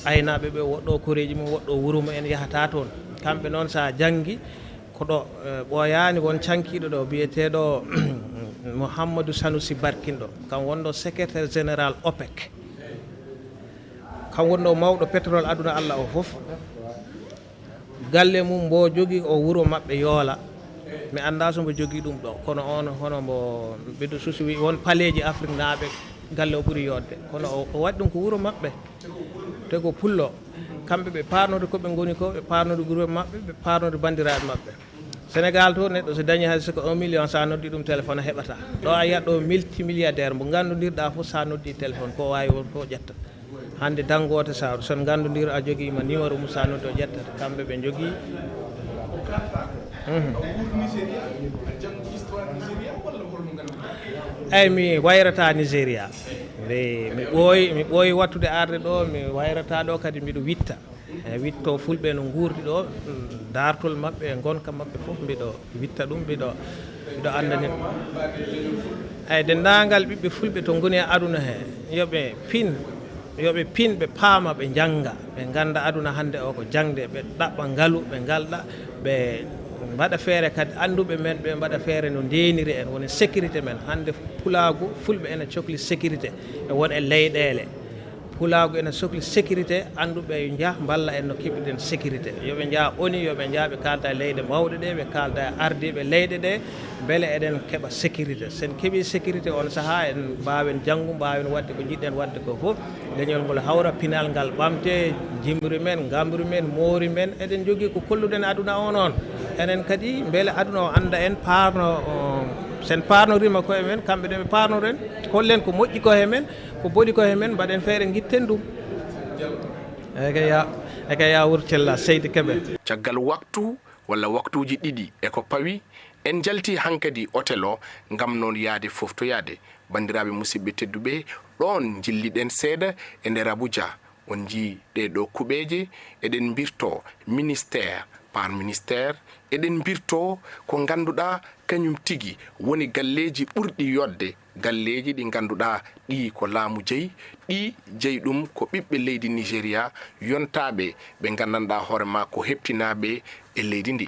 aynaaɓe ɓe, woɗɗo koreeji mum, woɗɗo wuro mum en yahata toon. Kamɓe noon so a janngi, ko ɗo, eh, ɓooyaani won cankiiɗo ɗo biyeteeɗo Mouhamadou Sanoussi Barkinɗo, kam wonɗo secrétaire général OPEC. Kam wonɗo mawɗo pétrole aduna Allah o fof. Galle mum mbo jogi o wuro maɓɓe Yoola. Mi anndaa so mbo jogi ɗum ɗo, kono on hono mbo mbiɗo susi wi won paleeji Afrique naaɓe galle o ɓuri yodde. Kono o, o waɗi ɗum ko wuro maɓɓe. Te ko pullo. Kamɓe ɓe paarnode ko ɓe ngoni ko, ɓe paarnode groupe maɓɓe, ɓe paarnode banndiraaɓe maɓɓe. Sénégal to neɗɗo so dañi hay soko un million sa noddi ɗum téléphone a heɓata. Ɗo a yiyat ɗo multimilliardaire mbo nganndudirɗa fof sa noddi téléphone ko waawi won ko ƴetta. Hannde danngoote sa son nganndondiro a jogiima numéro mum sa noddi o ƴettata kamɓe ɓe njogii. Mhm. Eyyi mi wayrata Nigéria. Mi, mi ɓooyi, mi ɓooyi wattude arde ɗo, mi wayrata ɗo kadi mbiɗo witta. E witto fulɓe no nguurdi ɗo, mm, daartol maɓɓe e ngonka maɓɓe fof mbiɗo witta ɗum, mbiɗo, mbiɗo anndani ɗum. Eyyi denndaangal ɓiɓɓe fulɓe to ngoni e aduna he, yo ɓe pin, yo ɓe pin, ɓe paama, ɓe njannga, ɓe ngannda aduna hannde o ko jaŋde, ɓe ɗaɓɓa ngalu, ɓe ngalɗa, ɓe mbaɗa feere kadi annduɓe men, ɓe mbaɗa feere no ndeeniri en, woni sécurité men. Hannde pulaagu, fulɓe ene cokli sécurité, e won e leyɗeele. Pulaagu ene sokli sécurité, annduɓe yo njah mballa en no keɓirɗen sécurité. Yo ɓe njah oni, yo ɓe njah ɓe kaalda e leyɗe mawɗe ɗe, ɓe kaalda e ardiiɓe leyɗe ɗe, mbele eɗen keɓa sécurité. So en keɓii sécurité on sahaa, en mbaawen janngu, mbaawen waɗde ko njiɗɗen waɗde ko fof. Leñol ngol hawra, pinal ngal ɓamte, jimri men, ngamri men, moori men, eɗen njogii ko kolluɗen aduna o noon. Enen kadi, mbele aduna o annda en, paarno, o, so en paarnoriima koye men, kamɓe ɗe ɓe paarnoren, kollen ko moƴƴi ko he men, ko boni ko he men, mbaɗen feere ngitten ɗum. Eke ya, eke ya wurtella, Seydi Kebe. Caggal waktu walla waktuuji ɗiɗi e ko pawi, en njalti hankadi otel o ngam noon yahde foftoyaade banndiraaɓe musidɓe tedduɓe. Ɗoon njilliɗen seeɗa e nder Abuja, on njii ɗee ɗoo kuɓeeje, eɗen mbirtoo ministère par ministère, eɗen mbirtoo ko ngannduɗaa kañum tigi woni galleeji ɓurɗi yodde, galleeji ɗi ngannduɗaa ɗii ko laamu jeyi, ɗii jeyi ɗum ko ɓiɓɓe leydi Nigéria yontaaɓe ɓe nganndanɗaa hoore maa ko heɓtinaaɓe e leydi ndi.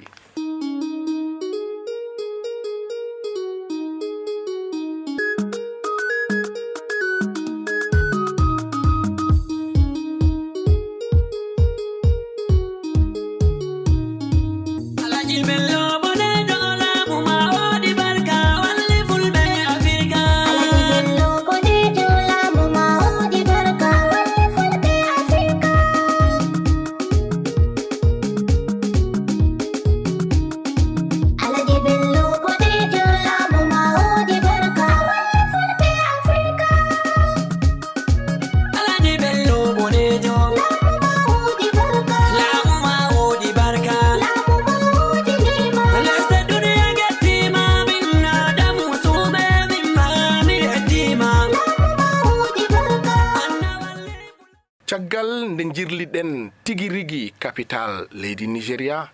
Caggal nde njirliɗen tigi rigi kapital leydi Nigeria,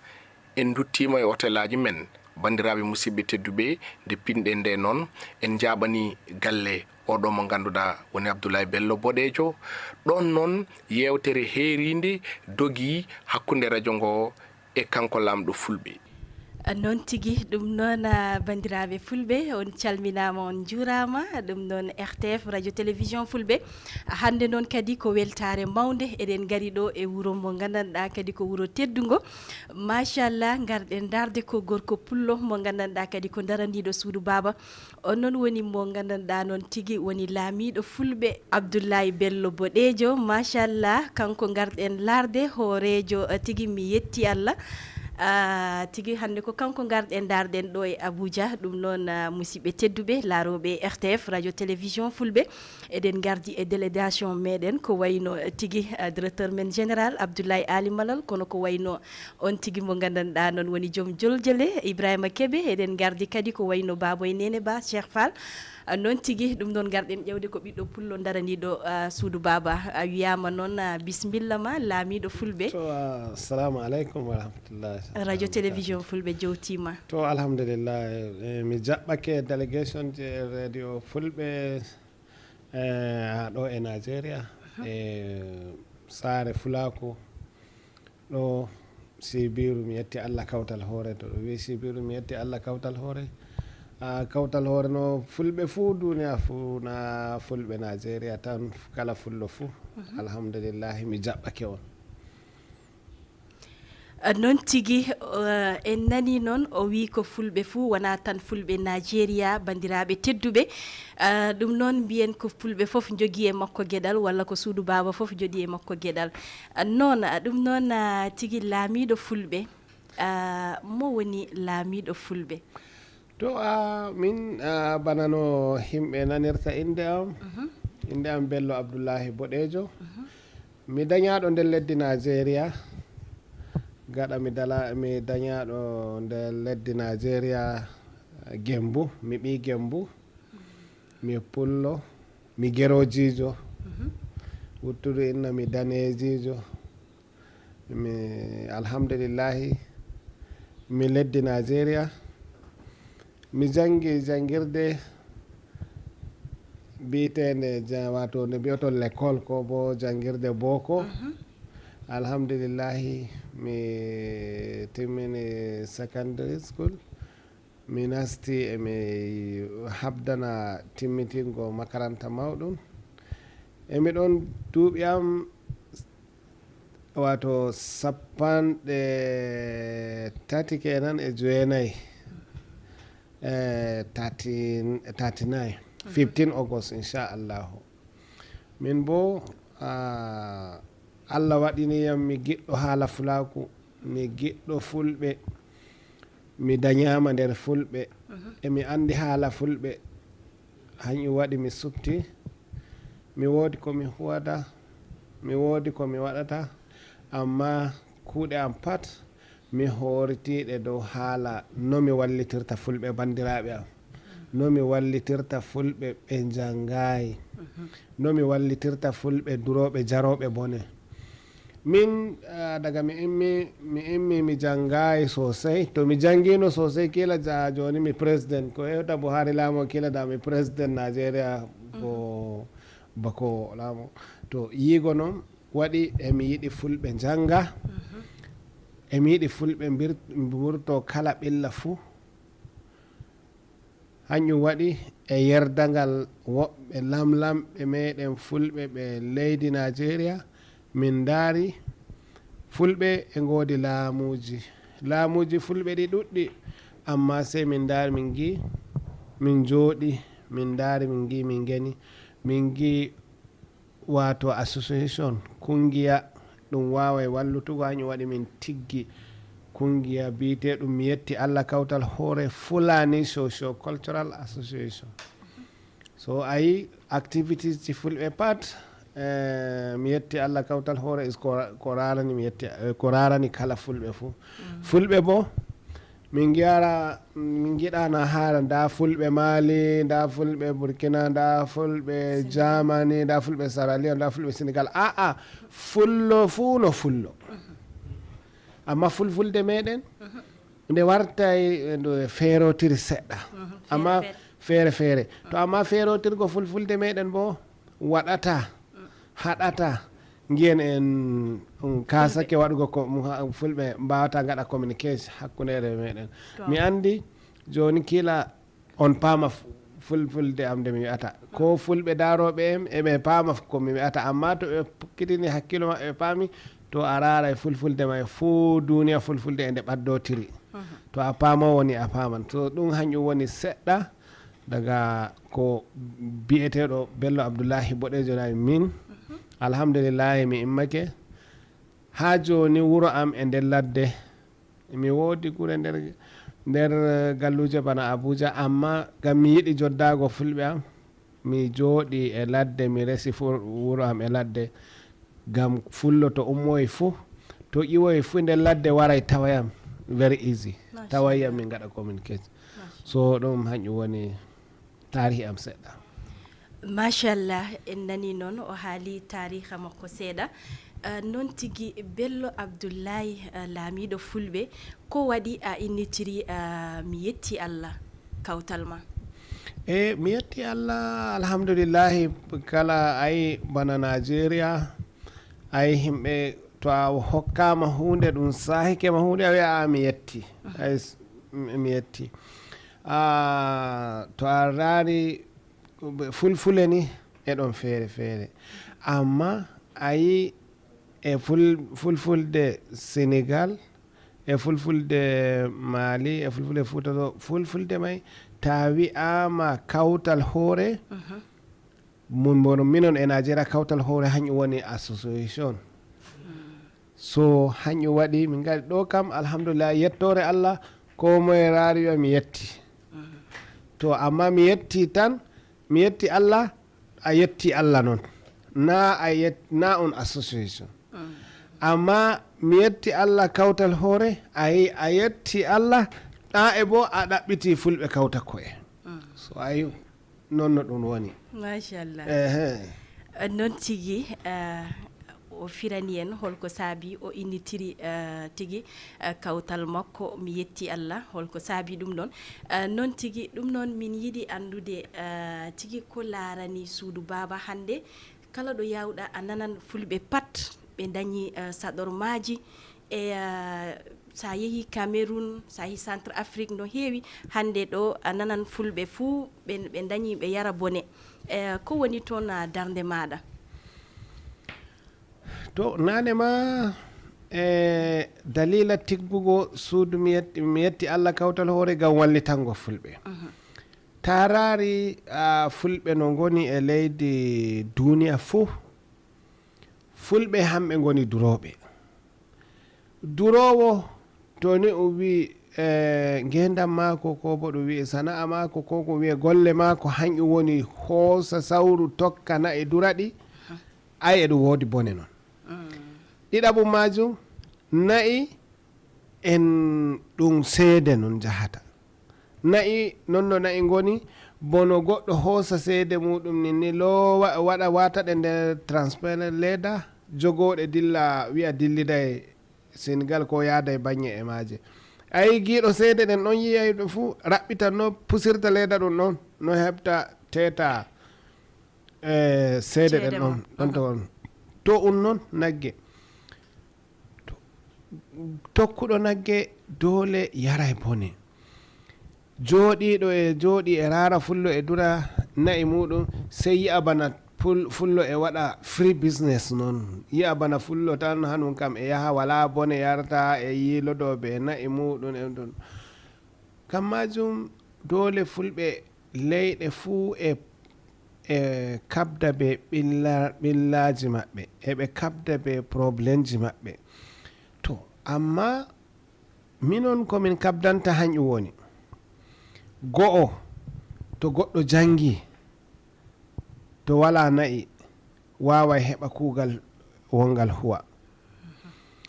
en nduttiima e otelaaji men. Banndiraaɓe musidɓe tedduɓe, nde pinɗen nde noon, en njaaɓanii galle oɗo mo ngannduɗaa woni Abdoulaye Bello Boɗeejo. Ɗoon noon, yeewtere heeriinde dogii hakkunde rajo ngo e kanko laamɗo fulɓe. Noon tigi, ɗum noon, a, banndiraaɓe fulɓe, on calminaama, on njuuraama. Ɗum noon R T F, Radio Télévision Fulɓe. Hannde noon kadi ko weltaare mawnde, eɗen ngari ɗo e wuro mo nganndanɗaa kadi ko wuro teddungo. Machallah, ngarɗen ndaarde ko gorko pullo mo nganndanɗaa kadi ko daraniiɗo suudu baaba. On noon woni mo nganndanɗaa noon tigi woni laamiiɗo fulɓe, Abdoulaye Bello Boɗeejo. Machallah, kanko ngarɗen laarde, hooreejo, eh, tigi, mi yetti Allah. Ah, tigi hannde ko kanko ngarɗen ndaarɗen ɗo e Abuja. Ɗum noon, ah, musidɓe tedduɓe laarooɓe R T F, Radio Télévision Fulɓe, eɗen ngardi e délégation meɗen ko wayno, eh, tigi, ah, directeur men général Abdoulaye Ali Malal, kono ko wayno on tigi mo nganndanɗaa noon woni joom joljole Ibrahima Kebe. Eɗen ngardi kadi ko wayno Baboy Nene Ba, Cheikh Fall. Ah, noon tigi, ɗum noon ngarɗen ƴeewde ko ɓiɗɗo pullo daraniiɗo, ah, suudu baaba. A wiyaama noon, ah, bismilla ma, laamiiɗo fulɓe. To, ah, assalamu aleykum wa rahmatullahi. Radio Télévision Fulɓe jowtiima. To, alhamdulillah, eh, mi jaɓɓake délégation je radio fulɓe, eh, haa ɗo e Nigeria, e saare Fulaaku. Ɗo Sibiru, mi yetti Allah kawtal hoore. To ɗo wi'i Sibiru, mi yetti Allah kawtal hoore. Ah, kawtal hoore no fulɓe fuu, duniya fuu, na fulɓe Nigeria tan, kala fullo fuu. Alhamdulillahi, mi jaɓɓake on. Ah, noon tigi, ah, en nani noon o wii ko fulɓe fuu, wonaa tan fulɓe Nigeria, banndiraaɓe tedduɓe. Ah, ɗum noon mbiyen ko fulɓe fof njogii e makko geɗal, walla ko suudu baaba fof jogii e makko geɗal. Ah, noon, ah, ɗum noon, ah, tigi laamiiɗo fulɓe, ah, mo woni laamiiɗo fulɓe? To, ah, min, ah, bana no yimɓe nanirta innde am, innde am Bello Abdullahi Boɗeejo. Mi dañaaɗo nder leddi Nigeria. Gaɗa mi dala-, mi dañaaɗo nder leddi Nigeria, Gembu, mi ɓii Gembu, mi pullo, mi gerojiijo. Wuttudu inna mi daneejiijo. Mi, alhamdulillahi, mi leddi Nigeria. Mi janngi janngirde biyeteende ja-, wato nde mbiyoton l'école ko bo janngirde boko. Alhamdulillahi, mi timmini secondary school. Mi nasti e mi habdana timmitingo makaranta mawɗum. E mi ɗon duuɓi am, wato sappanɗe tati kenan e jeenayi, e thirteen, thirty-nine, fifteen August, inchallahu. Min bo, ah, Allah waɗini yam mi giɗɗo haala Fulaaku, mi giɗɗo Fulɓe, mi dañaama nder Fulɓe, e mi anndi haala Fulɓe. Hanyum waɗi mi suɓti, mi woodi ko mi huwata, mi woodi ko mi waɗata, amma kuuɗe am pat mi hooritiiɗe dow haala no mi wallitirta Fulɓe banndiraaɓe am, no mi wallitirta Fulɓe ɓe njanngaay, no mi wallitirta Fulɓe durooɓe jarooɓe bone. Min, ah, daga mi immi, mi immi, mi janngaay sosay. To mi janngiino sosay, kila ja-, jooni mi president. Ko hewta Buhari laamo, kila da mi president Nigeria ko bako laamo. To yiigo noon waɗi e mi yiɗi Fulɓe njannga, e mi yiɗi Fulɓe mbir-, mburto kala ɓilla fuu. Hanyum waɗi e yerdangal woɓɓe lamlamɓe meɗen Fulɓe ɓe leydi Nigeria, min ndaari Fulɓe e ngoodi laamuuji. Laamuuji Fulɓe ɗi ɗuɗɗi, amma sey min ndaari, min ngi, min njooɗi, min ndaari, min ngi, min ngeni, min ngi wato association, kungiya, ɗum waaway wallutugo. Hanyum waɗi min tiggi kungiya biyeteeɗum Mi Yetti Allah Kawtal Hoore Fulani Socio Cultural Association. So a yi activities ji Fulɓe pat, eh, Mi Yetti Allah Kawtal Hoore is ko, ko raarani, mi yetti, eh, ko raarani kala Fulɓe fuu. Fulɓe bo, min ngi'ara, min ngiɗana haala nda Fulɓe Mali, nda Fulɓe Burkina, nda Fulɓe Germany, nda Fulɓe Sierra Leone, nda Fulɓe Senegal. A'a, Fullo fuu no Fullo. Amma Fulfulde meɗen, nde wartay, eh, nde feerotiri seɗɗa. Amma feere feere. To amma feerotirgo Fulfulde meɗen bo waɗata, haɗata, ngiyen en, um, kasake waɗugo ko, um, ha, Fulɓe mbawata ngaɗa communication hakkundeere meɗen. Mi andi jooni kila on paama fu-, Fulfulde am nde mi wi'ata. Ko Fulɓe daarooɓe em, e ɓe paama ko mi wi'ata, amma to ɓe pukkitini hakkilo maɓɓe ɓe paami, to a raaray Fulfulde may fuu duniya Fulfulde e nde ɓaddotiri. To a paama woni a paaman. To ɗum hanyum woni seɗɗa daga ko biyeteeɗo Bello Abdullahi Boɗeejo na min. Alhamdulillahi mi immake. Haa jooni wuro am e nder ladde. Mi woodi gure nder, nder, eh, galluuje bana Abuja, amma ngam mi yiɗi joddaago fulɓe am, mi jooɗi e ladde, mi resi fu-, wuro am e ladde, ngam fullo to ummoyi fu, to ƴiwoyi fu nder ladde waray tawayam, very easy. Masha Tawayam Allah. Min ngaɗa communication. Masha So ɗum hanƴum woni taarihi am seɗɗa. Machallah, en nani noon o haali taariha makko seeɗa. Eh, noon tigi Bello Abdullahi, eh, laamiiɗo fulɓe, ko waɗi a innitiri, eh, mi yetti Allah kawtal ma? E mi yetti Allah, alhamdulillahi, kala ay bana Nigeria, ay himɓe to a hokkama huunde, ɗum sahike ma huunde, a wiya a mi yetti. Ay s- mi mi yetti. Ah, to a raari fulfule ni e ɗon feere feere, amma a yi e ful- fulfulde Senegal, e fulfulde Mali, e fulfulde Fuuta ɗo, fulfulde may ta wi'ama kawtal hoore, mun mbono minon e Najeriya kawtal hoore hanƴum woni association. So hanƴum waɗi min ngari ɗo kam, alhamdulillah, yettoore Allah, ko moye raari wiya mi yetti. To amma mi yetti tan, mi yetti Allah, a yetti Allah noon. Na a yet- na on association. Amma mi yetti Allah kawtal hoore, a yi- a yetti Allah, ɗa e bo a ɗaɓɓiti fulɓe kawta ko'e. So ayi noon no ɗum woni. Machallah. Ehe. Eh, noon tigi, eh, o firani en holko saabi o innitiri, eh, tigi, eh, kawtal makko mi yetti Allah, holko saabi ɗum ɗon. Eh, noon tigi, ɗum noon min yiɗi anndude, eh, tigi ko laarani suudu baaba hannde, kala ɗo yawɗa a nanan fulɓe pat ɓe dañi, eh, saɗormaaji e, eh, sa yehi Cameroun, sa yehi Centre Afrique no heewi, hannde ɗo a nanan fulɓe fuu ɓe, ɓe dañi ɓe yara bone. Eh, ko woni toon, ah, darnde maaɗa? To naane ma, e dalila tiggugo suudu mi yetti, mi yetti Allah kawtal hoore ngam wallitango fulɓe. Ta raari, ah, fulɓe no ngoni e leydi duniya fuu, fulɓe hamɓe ngoni durooɓe. Duroowo, to ni o wi, eh, ngeendam maako, ko bo ɗum wi sana'a maako, ko ko wi golle maako, hanƴum woni hoosa sawru tokka na'i duraɗi, ay eɗum woodi bone noon. Ɗiɗaɓum maajum, na'i en ɗum seede nun jahata. Na'i, non no na'i ngoni, bono goɗɗo hoosa seede muɗum nin ni, loowa, waɗa, wata ɗe nder transparent leeda, jogooɗe dilla, wi'a dilliday Senegal ko yaaday baŋŋe e maaje. Ayi, giiɗo seede ɗen ɗon yi'ay ɗum fuu, raɓɓitan no pusirta leeda ɗum ɗon, no heɓta teeta, eh, seede ɗen ɗon, ɗon to on. To un non nagge. To-, tokkuɗo nagge doole yaray bone. Jooɗiiɗo e jooɗii e raara fullo e dura na'i muɗum, sey yi'a bana pul-, fullo e waɗa free business non. Yi'a bana fullo tan hanun kam e yaha walaa bone yarta e yiilodo be na'i muɗum e ɗum. Ngam maajum doole fulɓe leyɗe fuu e, e kabda be ɓilla-, ɓillaaji maɓɓe, eɓe kabda be problemji maɓɓe. To, amma minon ko min kabdanta hanƴum woni, go'o, to goɗɗo janngi, to walaa na'i, waaway heɓa kuugal wongal huwa.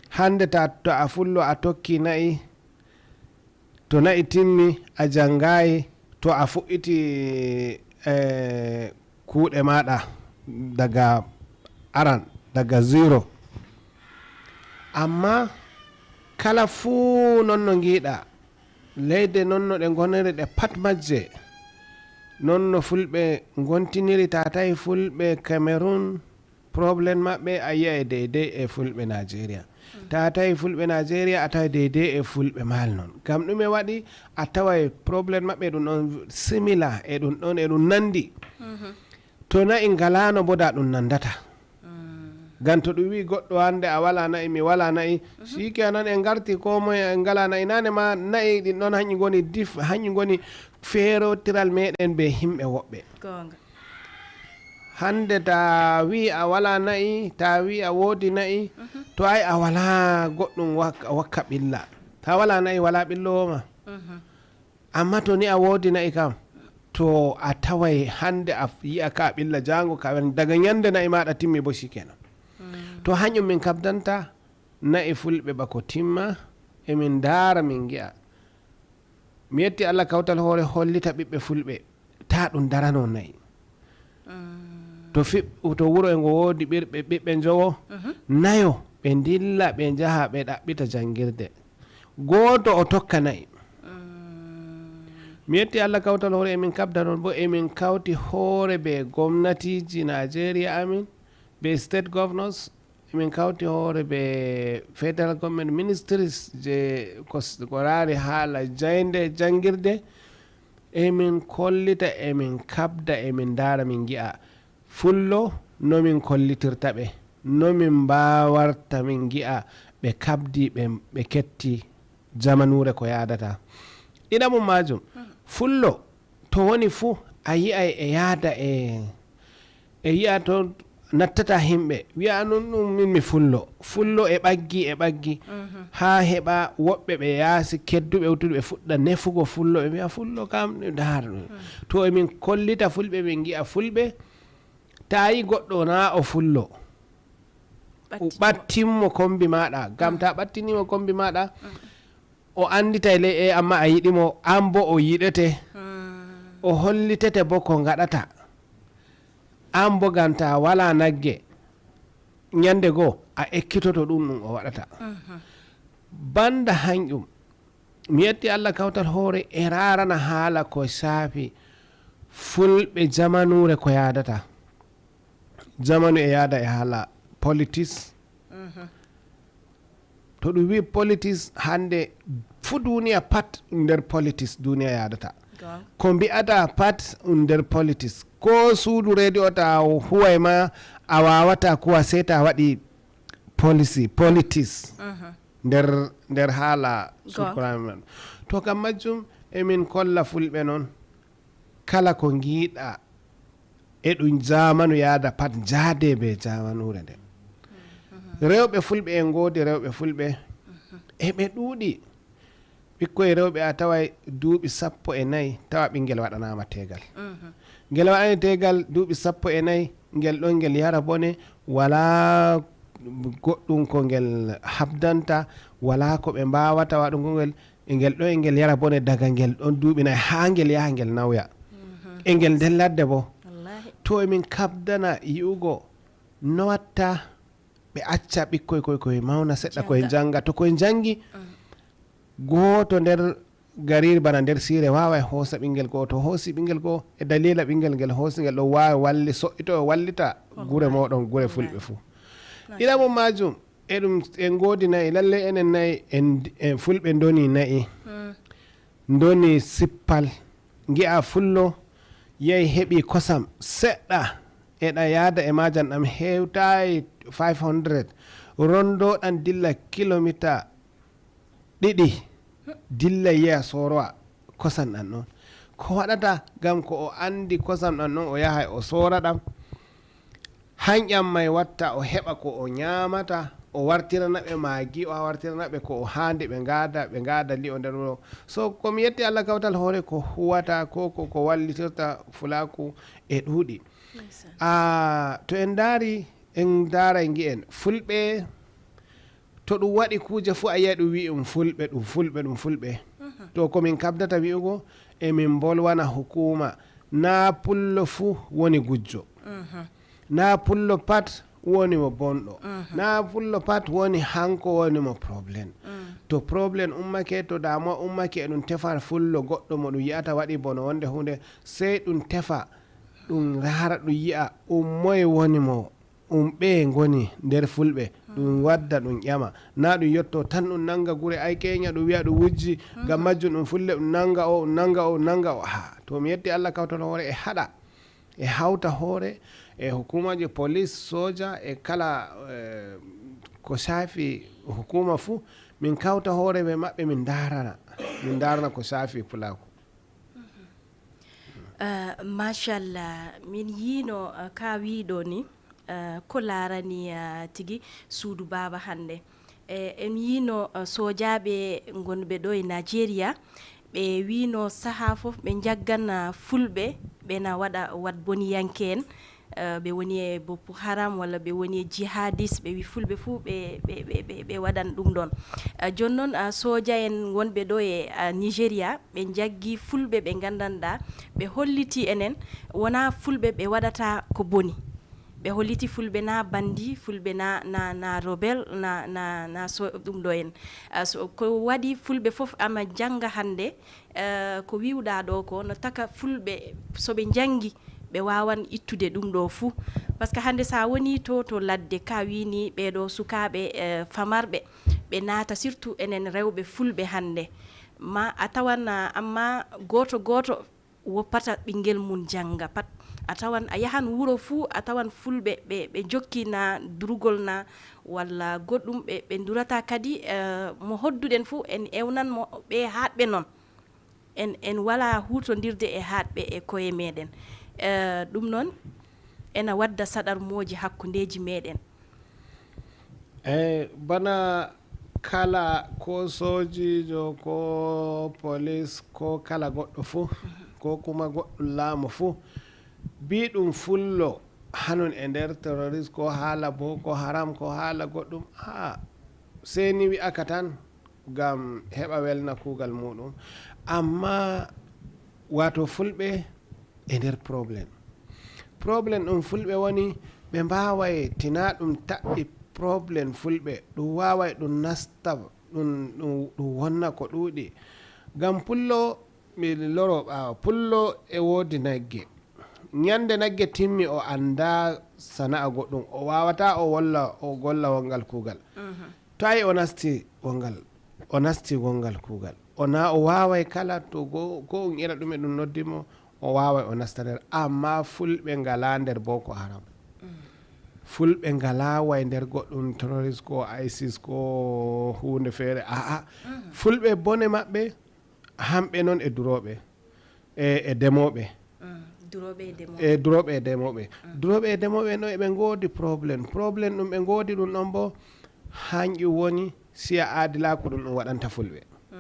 Hannde ta, to a fullo a tokki na'i, to na'i timmi a janngayi, to a fuɗɗiti, eh, kuuɗe maaɗa daga aran, daga zero. Amma kala fuu non no ngiiɗa, leyde non no ɗe ngoniri ɗe pat majje, non no fulɓe ngontiniri, ta tawi fulɓe Cameroun, problem maɓɓe a yi'ay deydey e fulɓe Nigeria. Ta tawi fulɓe Nigeria, a tawi deydey e fulɓe Mali non. Ngam ɗume waɗi? A taway problem maɓɓe ɗum ɗon similar, e ɗum ɗon, e ɗum nandi. To na'i ngalaano bo da ɗum nandata. Ngam to ɗum wi'i goɗɗo hannde a walaa na'i, mi walaa na'i, siike anan en ngarti ko moye en ngalaa na'i. Naane ma na'i ɗin ɗon hanƴi ngoni dif-, hanƴi ngoni feerotiral meɗen be himɓe woɓɓe. Goonga. Hannde ta wi'i a walaa na'i, ta wi'i a woodi na'i, to ay a walaa goɗɗum wak-, wakka ɓilla. Ta wala na'i, wala ɓillowo ma. Amma to ni a woodi na'i kam, to a taway hande a yi'a ka ɓilla, jaango ka wen-, daga nyande na'i maɗa timmi bo shikenan. To hanyum min kabdanta na'i fulɓe bako timma, e min ndaara min ngi'a. Mi yetti Allah kawtal hoore hollita ɓiɓɓe fulɓe, ta ɗum darano na'i. To fi-, to wuro e ngo woodi ɓirɓe, ɓiɓɓe njowo, nayo, ɓe ndilla, ɓe njaha, ɓe ɗaɓɓita janngirde. Gooto o tokka na'i. Mi yetti Allah kawtal hoore, emin kabda noon bo, emin kawti hoore be gomnatiiji Najeriya amin, be state governors, emin kawti hoore be federal government ministries je ko s-, ko raari haala jaynde janngirde. Emin kollita, emin kabda, emin ndaara, min ngi'a fullo no min kollitirta ɓe, no min mbaawarta min ngi'a ɓe kabdi, ɓe, ɓe ketti jamanuure ko yaadata. Ɗiɗaɓum maajum, fullo to woni fuu, a yi'ay e yaada e, e yi'a to nattata himɓe, wi'a nun ɗum min mi fullo. Fullo e ɓaggi, e ɓaggi. Haa heɓa woɓɓe ɓe yaasi kedduɓe wuttude ɓe fuɗɗa nefugo fullo, ɓe mbi'a fullo kam, ndaar ɗum. To emin kollita fulɓe, min ngi'a fulɓe, ta yi goɗɗo naa o fullo. Ɓattinimo. Ɓattinmo kombi maɗa. Gam ta ɓattinimo kombi maɗa, o anditay ley e, amma a yiɗimo, an bo o yiɗete. O hollitete bo ko ngaɗata. An bo gam ta wala nagge, nyande goo a ekkitoto ɗum ɗum o waɗata. Banda hanƴum, mi yetti Allah kawtal hoore e raarana haala ko saafi fulɓe jamanuure ko yaadata. Jamanu e yaada e haala politis. To ɗum wi politis hande, fu duniya pat nder politis duniya yaadata. Ko mbi'ata pat ɗum nder politis. Ko suudu rediyo ta huway ma, a wawata kuwa sey ta waɗi polisi, politis nder, nder haala suudu Kuraami man. To kam majjum, emin kolla fulɓe noon. Kala ko ngiɗa e ɗum jamanu yaada pat, njaade be jamanuure nden. Rewɓe fulɓe, en ngoodi rewɓe fulɓe, e ɓe ɗuuɗi. Ɓikkoy rewɓe a taway duuɓi sappo e nayi, tawa ɓinngel waɗanaama teegal. Ngel waɗani teegal duuɓi sappo e nayi, ngel ɗon ngel yara bone, walaa goɗɗum ko ngel habdanta, walaa ko ɓe mbaawata waɗugo ngel, e ngel ɗon e ngel yara bone daga ngel ɗon duuɓi nayi haa ngel yaha ngel nawya. E ngel nder ladde bo. To emin kabdana yi'ugo no watta ɓe acca ɓikkoy koy koye mawna seɗɗa koye njannga. To koye njanngi, gooto nder gariiri bana nder siire waaway hoosa ɓinngel goo. To hoosi ɓinngel goo, e daliila ɓinngel ngel hoosi ngel ɗon waawi walli, so'ito o wallita gure mooɗon, gure fulɓe fuu. Ɗiɗaɓum maajum, e ɗum en ngoodi na'i, lallay enen na'i, en, en fulɓe ndoni na'i. Ndoni sippal. Ngi'a fullo yehi heɓi kosam seɗɗa, eɗa yaada e maajam, ɗam hewtaay five hundred. Rondo ɗam dilla kilomita ɗiɗi, dilla yeha soorowa kosam ɗam ɗon. Ko waɗata? Ngam ko o andi kosam ɗam ɗon, o yahay o soora ɗam. Hanƴam may watta o heɓa ko o nyaamata, o wartirana ɓe maagi, o wartirana ɓe ko o haandi ɓe ngaada, ɓe ngaada li'o nder wuro. So ko mi yetti Allah kawtal hoore ko huwata, ko, ko, ko wallitirta fulaaku e ɗuuɗi. Ah, to en ndaari, en ndaaray ngi'en fulɓe, to ɗum waɗi kuuje fuu, a yi'ay ɗum wi'i ɗum fulɓe, ɗum fulɓe, ɗum fulɓe. To ko min kabdata wi'ugo, emin mbolwana hukuuma, naa pullo fuu woni gujjo. Naa pullo pat woni mo bonɗo. Naa pullo pat woni hanko woni mo problème. To problème ummake, to damuwa ummake, e ɗum tefa fullo goɗɗo mo ɗum yi'ata waɗi bono wonde huunde, sey ɗum tefa, ɗum raara, ɗum yi'a ɗum moye woni mo, ɗum ɓeye ngoni nder fulɓe, ɗum wadda, ɗum ƴama. Naa ɗum yotto tan ɗum nanga gure, ay Keenya ɗum wi'a ɗum wujji, ngam majjum ɗum fulle, ɗum nanga o, ɗum nanga o, ɗum nanga o. Ha, to mi yetti Allah kawtal hoore e haɗa, e hawta hoore, e hukumaji polis, soja, e kala, eh, ko saafi hukuma fuu, min kawta hoore be maɓɓe, min ndaarana, min ndaarana ko saafi pulaaku. Ah, machallah, min yiino, ah, ka wiiɗo ni, ah, ko laarani, ah, tigi suudu baaba hannde. E, en yiino, eh, soojaaɓe ngonɓe ɗo e Nigeria, ɓe wiino sahaa fof ɓe njaggan, ah, fulɓe, ɓe na waɗa wat boniyanke en, eh, ɓe woni e Boko Haram walla ɓe woni e jihadis, ɓe wi fulɓe fuu ɓe, ɓe, ɓe, ɓe, ɓe waɗan ɗum ɗoon. Ah, jooni noon, ah, sooja en ngonɓe ɗo e, ah, Nigeria, ɓe njaggi fulɓe ɓe nganndanɗaa, ɓe holliti enen wonaa fulɓe ɓe waɗata ko boni. Ɓe holliti fulɓe na bandi, fulɓe na, na, na rebel, na, na, na so, ɗum ɗo en. Ah, so, ko waɗi fulɓe fof ama jannga hannde, eh, ko wiwɗaa ɗo ko, no taka fulɓe so ɓe njanngi, ɓe waawan ittude ɗum ɗo fuu. Parce que hannde so a woni to, to ladde, ka wini ɓee ɗo sukaaɓe, eh, famarɓe, ɓe naata surtout enen rewɓe fulɓe hannde. Ma a tawan, ah, amma gooto gooto woppata ɓinngel mum jannga pat. A tawan, a yahan wuro fuu, a tawan fulɓe ɓe, ɓe jokki na durugol na walla goɗɗum, ɓe, ɓe ndurata kadi, eh, mo hodduɗen fuu, en ewnan mo ɓe haaɗɓe noon. En, en wala huutondirde e haaɗɓe e koye meɗen. Eh, ɗum noon, ena wadda saɗarmooji hakkundeeji meɗen. Eyi, bana kala ko soojiijo, ko polis, ko kala goɗɗo fuu, ko kuma goɗɗum laamu fuu, bi ɗum fullo hanun e nder terrorist, ko haala Boko Haram, ko haala goɗɗum, haa seni wi'aka tan ngam heɓa welna kuugal muɗum. Amma wato fulɓe e nder problème. Problème ɗum fulɓe woni, ɓe mbaaway tina ɗum taɓɓi problème fulɓe, ɗum waaway ɗum nasta, ɗum, ɗum, ɗum wonna ko ɗuuɗi. Ngam pullo, mi loro ɓaawo, pullo e woodi nagge. Ñande nagge timmi, o annda sana'a goɗɗum, o waawata o wolla, o golla wongal kuugal. To ayi o nasti wongal, o nasti wongal kuugal. O na o waaway kala to go, ko un ira ɗum e ɗum noddi mo, o waaway o nasta nder. Amma fulɓe ngala nder Boko Haram. Fulɓe ngala way nder goɗɗum terrorist ko ISIS ko huunde feere. A'a. Fulɓe bone maɓɓe, hamɓe noon e durooɓe, e, e demooɓe. Mm, durooɓe e demooɓe. E durooɓe e demooɓe. Mm. Durooɓe e demooɓe no eɓe ngoodi problème. Problème ɗum ɓe ngoodi ɗum ɗon bo, hanƴum woni si a aadilaaku ɗum, ɗum waɗanta fulɓe. Mm.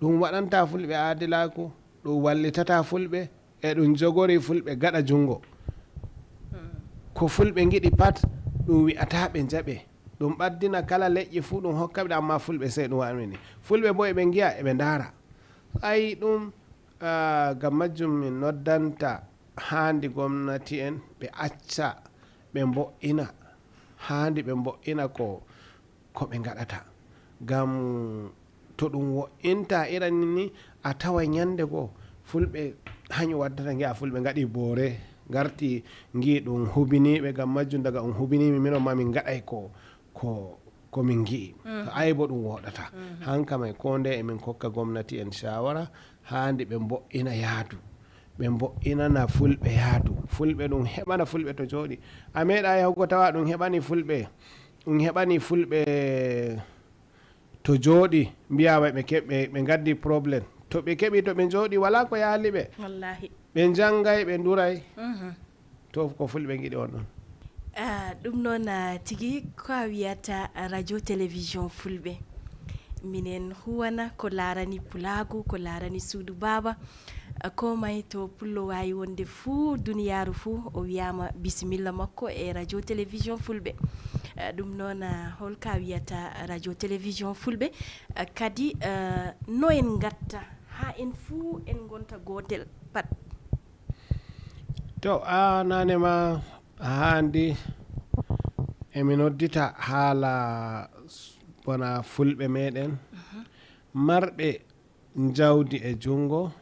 Ɗum waɗanta fulɓe aadilaaku, ɗum wallitata fulɓe, e ɗum jogori fulɓe gaɗa junngo. Mm. Ko fulɓe ngiɗi pat, ɗum wi'ata ɓe njaɓe. Ɗum ɓaddina kala leƴƴi fuu ɗum hokka ɓe, amma fulɓe sey ɗum waɗa ni. Fulɓe bo eɓe ngi'a, eɓe ndaara. Ayi ɗum, ah, ngam majjum min noddanta haandi gomnati en ɓe acca ɓe mbo'ina. Haandi ɓe mbo'ina ko, ko ɓe ngaɗata. Ngam to ɗum wo'inta iran ni, a tawa ñande goo fulɓe, hañum waddata ngi'a fulɓe ngaɗi boore, ngarti ngi ɗum hubiniiɓe. Ngam majjum daga on hubiniimi, minon ma min ngaɗay ko, ko, ko min ngi'i. Mhm. To ayi bo ɗum woɗata. Mhm. Hanka may ko nde emin kokka gomnati en shawara, haandi ɓe mbo'ina yaadu. Ɓe mbo'inana fulɓe yaadu. Fulɓe ɗum heɓana fulɓe to jooɗi. A meeɗa yahugo tawa ɗum heɓani fulɓe, ɗum heɓani fulɓe to jooɗi, mbiya way ɓe keɓ-, ɓe, ɓe ngaddi problème. To ɓe keɓi, to ɓe jooɗi, wala ko yaali ɓe. Wallahi. Ɓe njangay, ɓe nduray. Mhm. To ko fulɓe ngiɗi on ɗon. Ah, ɗum noon, ah, tigi ko a wiyata radio télévision fulɓe. Minen huwana ko laarani pulaagu, ko laarani suudu baaba. Ah, ko may to pullo waawi wonde fuu duniyaaru fuu, o wiyaama bisimilla makko e radio télévision fulɓe. Ah, ɗum noon, ah, hol ka wiyata radio télévision fulɓe? Ah, kadi, ah, no en ngatta haa en fuu en ngonta gootel pat? To, a nane ma haandi emi noddita haala s-, bona fulɓe meɗen, mhm, marɓe njawdi e jungo,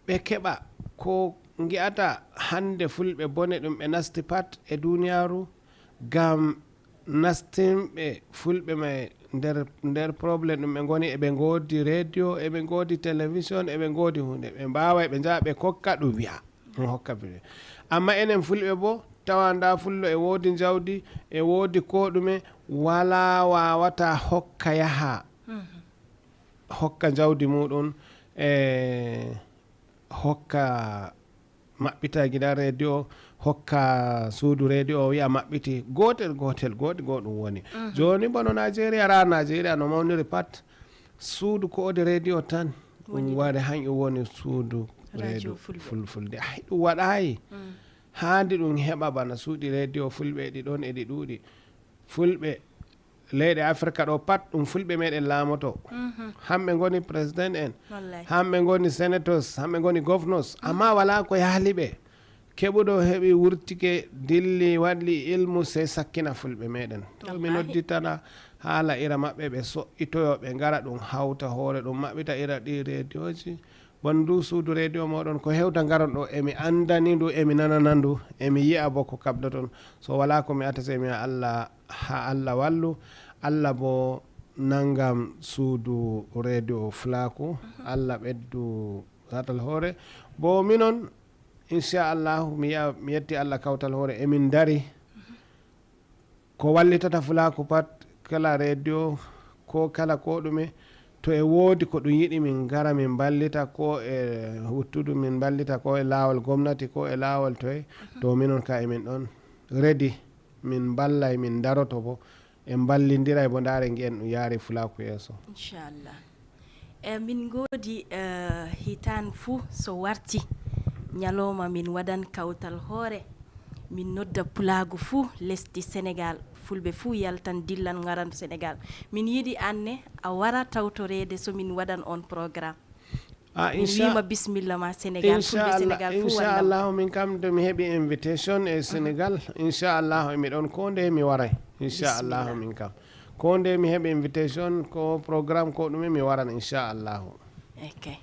ɓe keɓa ko ngi'ata hannde fulɓe bone ɗum ɓe nasti pat e duniyaaru, ngam nastinɓe fulɓe may nder, nder problème ɗum ɓe ngoni, eɓe ngoodi radio, eɓe ngoodi télévision, eɓe ngoodi huunde. Ɓe mbaaway ɓe njaha ɓe kokka ɗum wi'a. Ɗum hokka bile. Amma enen fulɓe bo, tawa nda fullo e woodi njawdi, e woodi ko ɗume, wala wawata hokka yaha. Mhm. Hokka njawdi muɗum, e hokka maɓɓita gidan radio, hokka suudu radio o wiya maɓɓiti, gootel gootel, gootel goo ɗum woni. Jooni bono Nigeria, raa Nigeria no mawniri pat, suudu ko odi radio tan ɗum wari, hanƴum woni suudu radio fulfulde. Ay, ɗum waɗaayi. Haandi ɗum heɓa bana suuɗi radio fulɓe eɗi ɗon, eɗi ɗuuɗi. Fulɓe leyɗe Afrika ɗo pat ɗum fulɓe meɗen laamoto. Hamɓe ngoni président en, hamɓe ngoni sénateurs, hamɓe ngoni governors, amma wala ko yahli ɓe. Keɓuɗo heɓi wurtike, dilli, waɗli ilmu, sey sakkina fulɓe meɗen. To mi nodditana haala ira maɓɓe, ɓe so'itoyo, ɓe ngara ɗum hawta hoore, ɗum maɓɓita ira ɗi redioji. Won ndu suudu reediyo mooɗon ko hewta ngaron ɗo, emi anndani ndu, emi nanana ndu, emi yi'a bo ko kaɓdoton. So walaa ko mi ata, sey mi wi'a Allah, haa Allah wallu, Allah bo nanngam suudu reediyo Fulaaku, Allah ɓeddu kawtal hoore. Bo minon, inchallahu, mi yi'a, mi yetti Allah kawtal hoore, emin ndari. Ko wallitata Fulaaku pat, kala reediyo, ko kala ko ɗume, to e woodi ko ɗum yiɗi min ngara min mballita, ko e wuttudu min mballita, ko e laawol gomnati, ko e laawol toye, to minon ka emin ɗon ready, min mballay, min daroto bo, en mballindiray bo, ndaare ngi'en ɗum yaari Fulaaku yeeso. Inchallah. E, min ngoodi, e, hitaan fuu so warti, ñalooma min waɗan kawtal hoore, min nodda Pulaagu fuu lesdi Senegaal, Fulɓe fuu yaltan, dillan, ngaran Senegaal. Min yiɗi aan ne a wara tawtoreede so min waɗan oon programme. Ah, min incha-, wiima bisimilla ma Senegaal, Fulɓe Senegaal fuu wallam. Inchallahu, min kam, to mi heɓi invitation e Senegaal, inchallahu, emi ɗon, ko nde mi waray. Inchallahu, bisimilla. Min kam. Ko nde mi heɓi invitation, ko programme, ko ɗume, mi waran, inchallahu. Ok.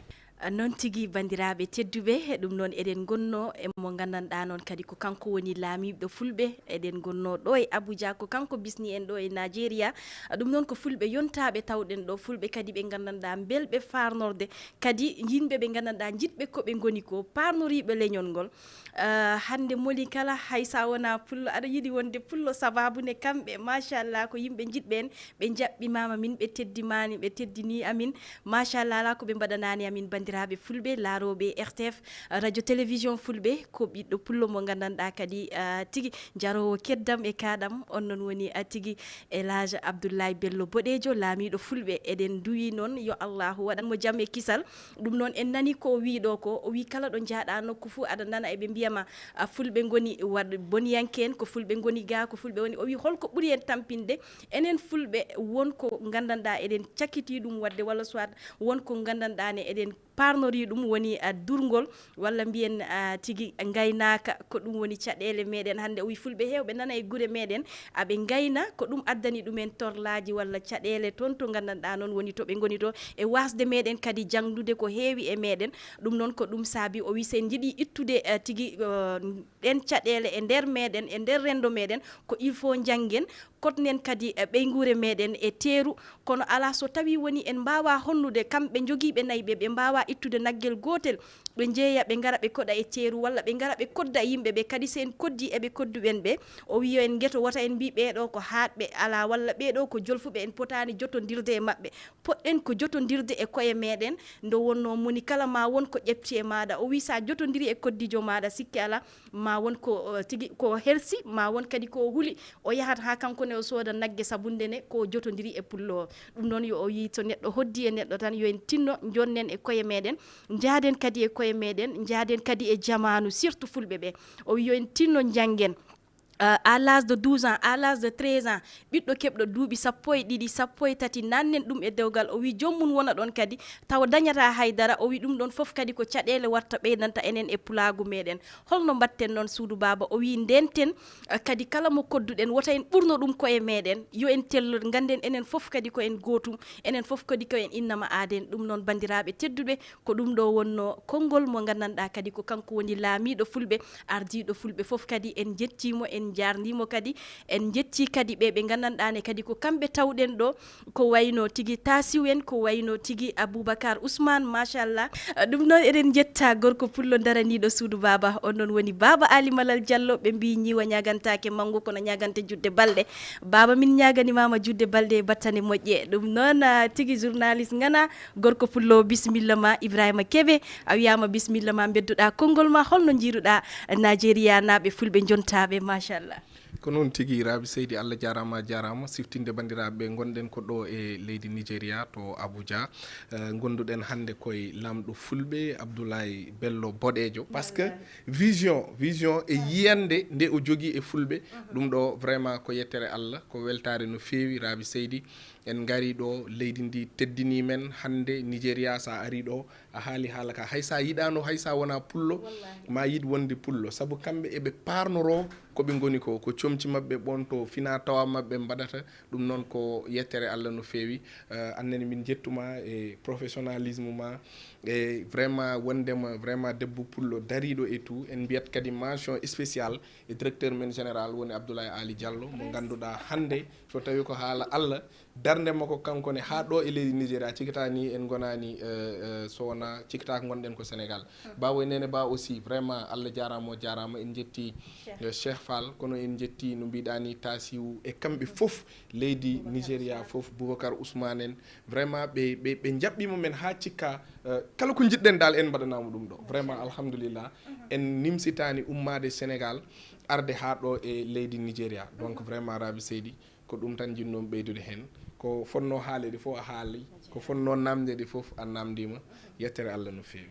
Ah, noon tigi, banndiraaɓe tedduɓe, e ɗum noon eɗen ngonnoo e mo nganndanɗaa noon kadi ko kanko woni laamiiɗo Fulɓe. Eɗen ngonnoo ɗo e Abuja, ko kanko bisni en ɗo e Nigeria. Ah, ɗum noon ko Fulɓe yontaaɓe tawɗen ɗo, Fulɓe kadi ɓe nganndanɗaa mbelɓe faarnorde, kadi yimɓe ɓe nganndanɗaa njiɗɓe ko ɓe ngoni ko, paarnoriiɓe leñol ngol. Ah, hannde moni kala, hay so a wonaa pullo, aɗa yiɗi wonde pullo, sabaabu ne kamɓe, machallah, ko yimɓe njiɗɓe en, ɓe njaɓɓimaama min, ɓe teddimaani, ɓe teddinii amin, machallah, alaa ko ɓe mbaɗanaani amin, banndiraaɓe Fulɓe, laarooɓe R T F, radio télévision Fulɓe, ko ɓiɗɗo pullo mo nganndanɗaa kadi, ah, tigi jaroowo keddam e kaaɗam, on noon woni, ah, tigi El Hadj Abdoulaye Bello Boɗeejo, laamiiɗo Fulɓe. Eɗen nduwi noon yo Allahu waɗan mo jam e kisal. Ɗum noon, en nani ko o wii ɗo ko, o wii kala ɗo njaaɗaa nokku fuu, aɗa nana eɓe mbiya ma, a, Fulɓe ngoni waɗ-, boniyanke en, ko Fulɓe ngoni gaa, ko Fulɓe woni. O wii hol ko ɓuri en tampinde, enen Fulɓe, won ko nganndanɗaa eɗen cakkitii ɗum waɗde, walla soit won ko nganndanɗaa ne eɗen paarnorii ɗum, woni, a, durngol, walla mbiyen, a, tigi ngaynaaka, ko ɗum woni caɗeele meɗen hannde. O wii Fulɓe heewɓe nana e gure meɗen, aɓe ngayna, ko ɗum addani ɗumen torlaaji walla caɗeele toon to nganndanɗaa noon woni to ɓe ngoni to, e waasde meɗen kadi janndude ko heewi e meɗen. Ɗum noon ko ɗum saabi o wii, so en njiɗii ittude, eh, tigi, eh, ɗeen caɗeele e nder meɗen, e nder renndo meɗen, ko il faut njanngen, koɗnen kadi, eh, ɓeynguure meɗen e teeru. Kono alaa so tawii woni en mbaawaa honnude kamɓe jogiiɓe nayi ɓe, ɓe mbaawaa ittude naggel gootel, ɓe njeeya, ɓe ngara, ɓe koɗa e teeru, walla ɓe ngara, ɓe kodda yimɓe ɓe. Kadi, so en koddii, eɓe koddu ɓen ɓe, o wii yo en ngeto, wota en mbii ɓee ɗoo ko haaɗɓe alaa, walla ɓee ɗoo ko jolfuɓe, en potaani jotondirde e maɓɓe. Poɗɗen ko jotondirde e koye meɗen, nde wonnoo moni kala ma won ko ƴefti e maaɗa. O wii, so a jotondirii e koddiijo maaɗa, sikke alaa, ma won ko, eh, tigi ko hersi, ma won kadi ko huli. O yahat haa kanko ne o sooda nagge sabunde ne ko jotondiri e pullo o. Ɗum noon yo o yii, so neɗɗo hoddii e neɗɗo tan, yo en tinno, njonnen e koye meɗen, njaaden kadi e koye meɗen, njaaden kadi e jamaanu, surtout Fulɓe ɓe. O wii yo en tinno, njanngen. Euh, à l'âge de douze ans, à l'âge de treize ans, ɓiɗɗo keɓɗo duuɓi sappo e ɗiɗi, sappo e tati, nannen ɗum e dewgal. O wii joom mum wona ɗoon kadi, tawa dañataa hay dara. O wii ɗum ɗoon fof kadi ko caɗeele waɗta ɓeydanta enen e pulaagu meɗen. Holno mbaɗten noon, suudu baaba? O wii ndenten, eh, kadi kala mo kodduɗen, wota en ɓurno ɗum koye meɗen. Yo en tello, ngannden enen fof kadi ko en gootum, enen fof kadi ko en innama aaden. Ɗum noon, banndiraaɓe tedduɓe, ko ɗum ɗo wonnoo konngol mo nganndanɗaa kadi ko kanko woni laamiiɗo Fulɓe, ardiiɗo Fulɓe fof kadi. En njettii mo, en En njaarndiima kadi, en njettii kadi ɓe ɓe nganndanɗaa ne kadi ko kamɓe tawɗen ɗo, ko wayno tigi Tasiw en, ko wayno tigi Aboubacar Ousmane, machallah. Ɗum noon eɗen njetta gorko pullo daraniiɗo suudu baaba, on noon woni baaba Ali Malal Diallo, ɓe mbii ñiiwa ñaagantaake manngu kono ñaaganta juɗde balɗe. Baaba min ñaaganimaama juɗde balɗe e battane moƴƴe. Ɗum noon ah, tigi journaliste ngana, gorko pullo bisimilla ma Ibrahima Kebe, a wiyaama bisimilla ma mbedduɗaa konngol ma, holno njiiruɗaa Nigerianaaɓe fulɓe jontaaɓe, machallah. Ko noon tigi, Rabi Seydi, Allah jaaraama, a jaaraama. Siftinde banndiraaɓe, ngonɗen ko ɗo e leydi Nigeria, to Abuja. Eh, ngonduɗen hannde koye laamɗo Fulɓe, Abdoulaye Bello Boɗeejo. Parce que vision, vision e yiyannde nde o jogii e Fulɓe, ɗum ɗo vraiment ko yettere Allah, ko weltaare no feewi, Rabi Seydi. En ngari ɗo, leydi ndi teddini men. Hannde Nigeria, so a ari ɗo, a haali haala ka. Hay so a yiɗaano, hay so a wonaa pullo, ma yiɗ wonde pullo. Sabu kamɓe eɓe paarnoroo ko ɓe ngoni ko, ko comci maɓɓe ɓoon to fina tawa maɓɓe mbaɗata. Ɗum noon ko yettere Allah no feewi. Eh, annene min njettuma e professionnalisme ma, e vraiment wondema vraiment debbo pullo dariiɗo et tout. En mbiyat kadi mention spéciale e directeur men général woni Abdoulaye Ali Diallo, mo ngannduɗaa hannde so tawi ko haala Allah, darnde makko kanko ne haa ɗo e leydi Nigeria, cikata ni en ngonaani, eh, eh, so wona cikata ko ngonɗen ko Sénégal. Bawo e Nene Ba aussi, vraiment Allah jaaraama, o jaaraama, en njetti eh, Cheikh Fall, kono en njetti no mbiɗa ni Tasiw e kamɓe fof, leydi Nigeria fof, Boubacar Ousmane en. Vraiment ɓe, ɓe, ɓe njaɓɓiima men haa cikka, eh, kala ko njiɗɗen dal en mbaɗanaama ɗum ɗo. Vraiment alhamdulillah, en nimsitaani ummaade Sénégal arde haa ɗo e leydi Nigeria. Donc vraiment Rabi Seydi, ko ɗum tan njiɗnomi ɓeydude heen. Ko fotnoo haaleede fof a haali, ko fotnoo naamndeede fof a naamndiima. Yettere Allah no feewi.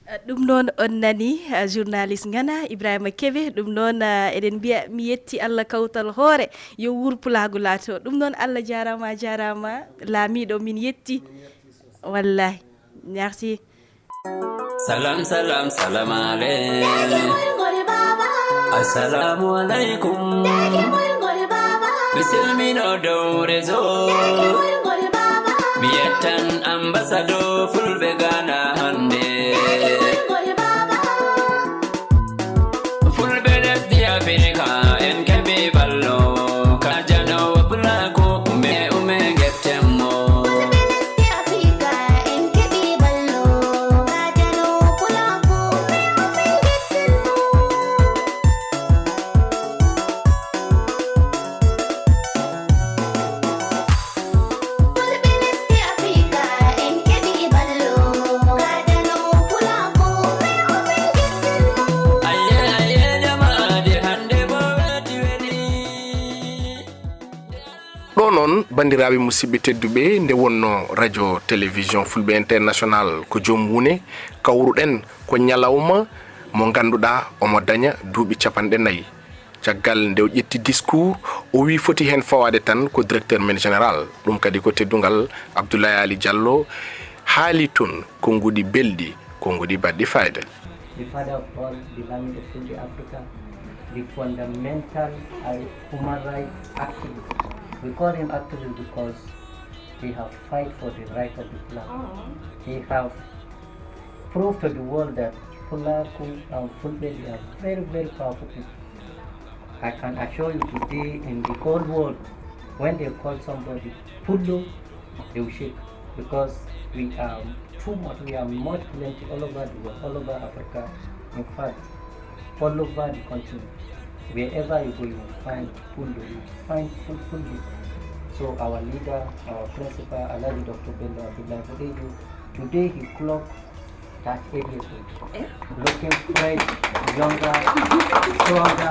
Eh, ɗum noon on nani, eh, journaliste ngana Ibrahima Kebe. Ɗum noon, eh, eɗen mbiya mi yetti Allah kawtal hoore, yo wuur pulaagu laato. Ɗum noon Allah jaaraama, a jaaraama, laamiiɗo min yetti. Wallahi. Merci. Salam, salam, salam aleykum. Assalamu alaikum. Bisimilla dow réseau. Mi yettan ambassadeur Fulɓe Ghana hannde. Fulɓe lesdi Afirka en keɓi ballo. Ka janowo pulaaku ume ume ngetten mo. Ɗo noon, banndiraaɓe musidɓe tedduɓe, nde wonno radio télévision Fulɓe International ko joom wune, kawruɗen ko ñalawma mo ngannduɗaa omo daña duuɓi capanɗe nayi. Caggal nde o ƴetti discours, o wii foti heen fawaade tan ko directeur men général, ɗum kadi ko teddungal Abdoulaye Ali Diallo haali toon konnguɗi belɗi, konnguɗi baɗɗi fayda. The father of all the Lamiɗo Fulɓe Africa, the fundamental uh, human rights activist. We call him activist because he have fight for the right of the Fulak. He have proved to the world that Fulak and Fulɓe, they are very, very powerful people. I can assure you today in the whole world, when they call somebody Pullo, they will shake because we are too much, we are much plenty all over the world, all over Africa. In fact, all over the continent. Wherever you go, you will find Pullo, you will find full Pullo. So our leader, our principal, Alhaji Doctor Bello Abdullahi Bodejo, today he clocked thirty-eight years old. Looking fresh, younger, stronger,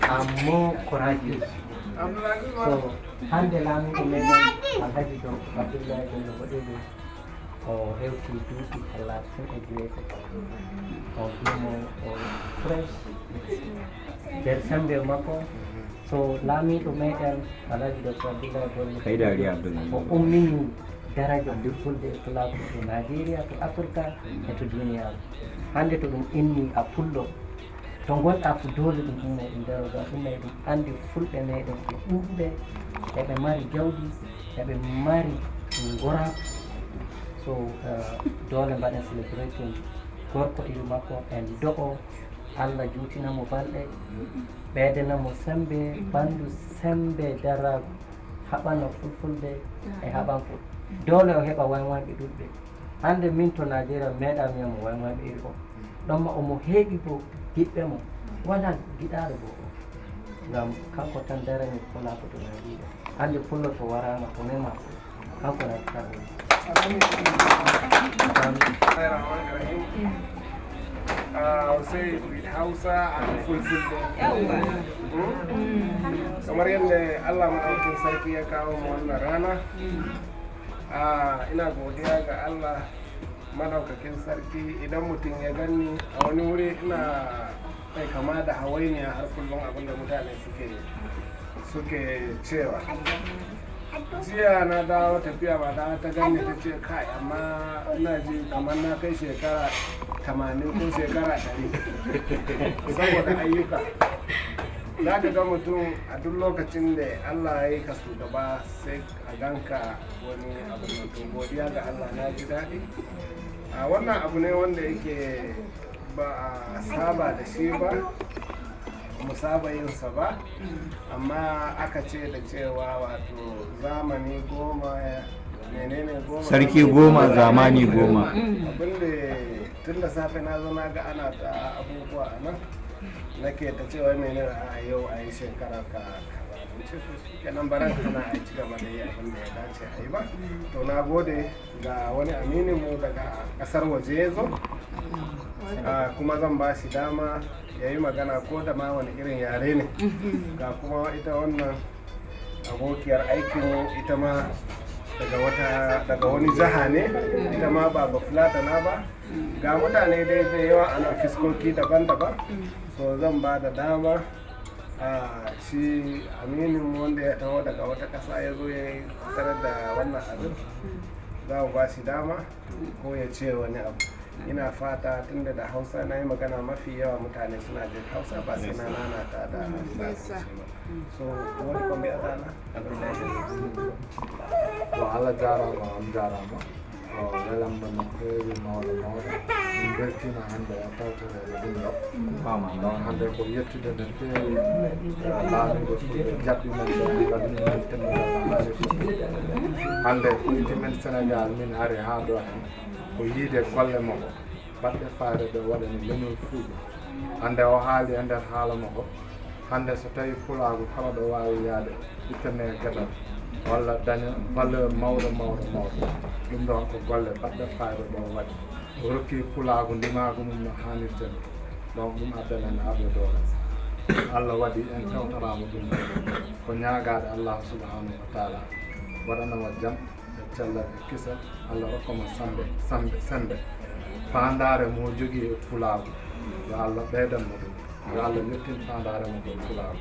and more courageous. So, hannde laamiiɗo meɗen Alhaji Doctor Abdullahi Bello Bodejo, o hewti duuɓi talatin e jeego. O duumo o fresh nder sembe makko. So laamiiɗo meɗen Alhaji Doctor Abdullahi Bodejo, o ummini daraja fulɓe e pulaaku to Nigeria, to Afrika e to duniyaaru. Hannde to ɗum inni a pullo, to ngonɗa fu doole ɗum ummo e nder ɗum ummo e ɗum anndi fulɓe meɗen ɓe ɗuuɗuɓe, eɓe mari jawdi, eɓe mari ngoraaku. So uh, doole mbaɗen celebrating gorko iri makko en do'o Allah juutina mo balɗe, ɓeydana mo semmbe, banndu semmbe daraagu, haɓana fulfulde e haɓankooɓe. Doole o heɓa waywayɓe ɗuuɗɓe. Hannde min to Najeriya meeɗaami yi'ugo waywayɓe iri o. Ɗon ma omo heewi bo giɗɓe mo. Walaa giɗaaɗo bo o. Ngam kanko tan darani pulaaku to Najeriya. Hannde pullo to waraama to mema. Kanko na kitabu. Bismillahirrahmanirrahim. Uh, I'll say it with Hausa and Fulfulde. Hmm? Kamar yadda Allah maɗaukakin sarki ya kawo mu wannan rana, ah, ina godiya ga Allah maɗaukakin sarki. Idan mutum ya ganni a wani wuri, ina mai kama da hawainiya har kullum, abin da mutane suke, suke cewa. Jiya na dawo tafiya, ba ta, ta ganni ta ce, "Kai, amma ina ji kamar na kai shekara tamanin ko shekara ɗari." Saboda ayyuka. Za ka ga mutum a duk lokacin da Allah ya yi ka shugaba, sai a ganka wani abu mai. To, godiya ga Allah, na ji daɗi. A, wannan abu ne wanda yake ba a saba da shi ba, mu saba yin sa ba, amma aka ce da cewa, wato, zamani goma, menene goma, Sarki goma, zamani goma. Abin da tun da safe na zo na ga ana ta abubuwa a nan, nake ta cewa menene a yau a yi shekara ka kaza. Mun ce to shi kenan, bara ka hana a yi ci gaba da yi abin da ya dace a yi ba. To, na gode ga wani aminin mu daga kasar waje ya zo. Ah, kuma zan ba shi dama ya yi magana ko da ma wani irin yare ne. Ga kuma ita wannan abokiyar aikinmu, ita ma daga wata, daga wani jiha ne, ita ma ba Bafulatana ba. Ga mutane dai da yawa a nan, fiskoki daban-daban. So, zan ba da dama, ah, shi aminin mu wanda ya taho daga wata ƙasa ya zo ya yi tarar da wannan abin, za mu ba shi dama ko ya ce wani abu. Ina fata tunda da Hausa na yi magana, mafi yawa mutane suna jin Hausa, ba sai na nanata da Larabci ba. So, wani kwambe a tsana? Wa Allah jarama, an jarama. O welamma no feewi, mawɗo mawɗo. Min beltima hannde e tawtoreede ɗum ɗo. Ɗon hannde ko yettude no feewi, eh, laamiiɗo fulɓe jaɓɓi men ɗo, mbaɗi min temmugal no hannde. Hannde ɓurti men Senegaal, min ari haa ɗo heen, ko yiide golle makko baɗɗe fayda ɗe o waɗani leñol fulɓe. Hannde o haali e nder haala makko, hannde so tawii pulaagu kala ɗo waawi yahde, ittane e geɗal, walla daña valeur mawɗo, mawɗo, mawɗo. Ɗum ɗoon ko golle baɗɗe fayda ɗo o waɗi. O rokki pulaagu ndimaagu mum no haanirta ni. Donc, ɗum addani en arde ɗo. Allah waɗi en tawtoraama ɗum ɗo. Ko ñaagaade Allah subhanahu wa taala waɗana mo jam e cellal e kisal, Allah rokka mo sambe, sambe, sembe. Faandaare mo jogii e pulaagu, yo Allah ɓeydan mo ɗum. Yo Allah yettin faandaare mo ko pulaagu.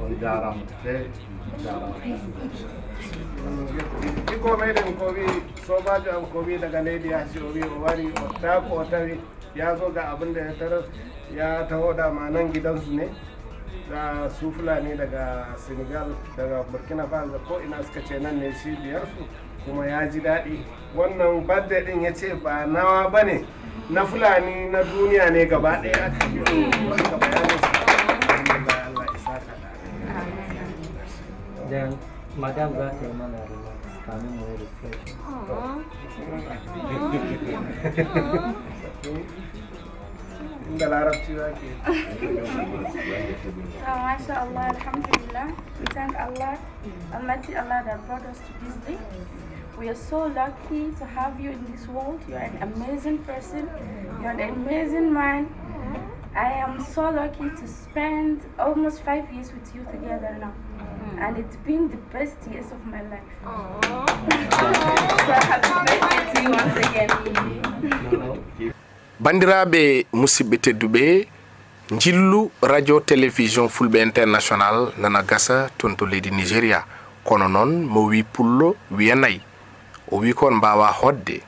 On jaaraama no feewi, on jaaraama. Ɓikko meɗen ko wi, soobaajo am ko wi daga leydi yasi, o wi o wari, o taako, o tawi ya zo ga abin da ya tarar, ya taho dama nan gidansu ne. Za su Fulani daga Senegal, daga Burkina Faso, ko ina suka ce nan ne cibiyarsu, kuma ya ji daɗi. Wannan birthday ɗin ya ce ba nawa ba ne, na Fulani na duniya ne gaba ɗaya aka yi. Wannan bayanin sa. Allah ya saka da alheri. Then, Madam za ta yi mana remarks kamin mu yi reflection. Inda larabci ba ke. So, masha Allah, alhamdulillah. We thank Allah, Almighty Allah that brought us to this day. We are so lucky to have you in this world. You are an amazing person. You are an amazing man. I am so lucky to spend almost five years with you together now. And it's been the best years of my life. So happy birthday to you once again. Banndiraaɓe, musidɓe tedduɓe, njillu Radio Télévision Fulɓe International nana gasa toon to leydi Nigeria. Kono noon, mo wi pullo, wiya nayi. O wi ko on mbaawaa hootde.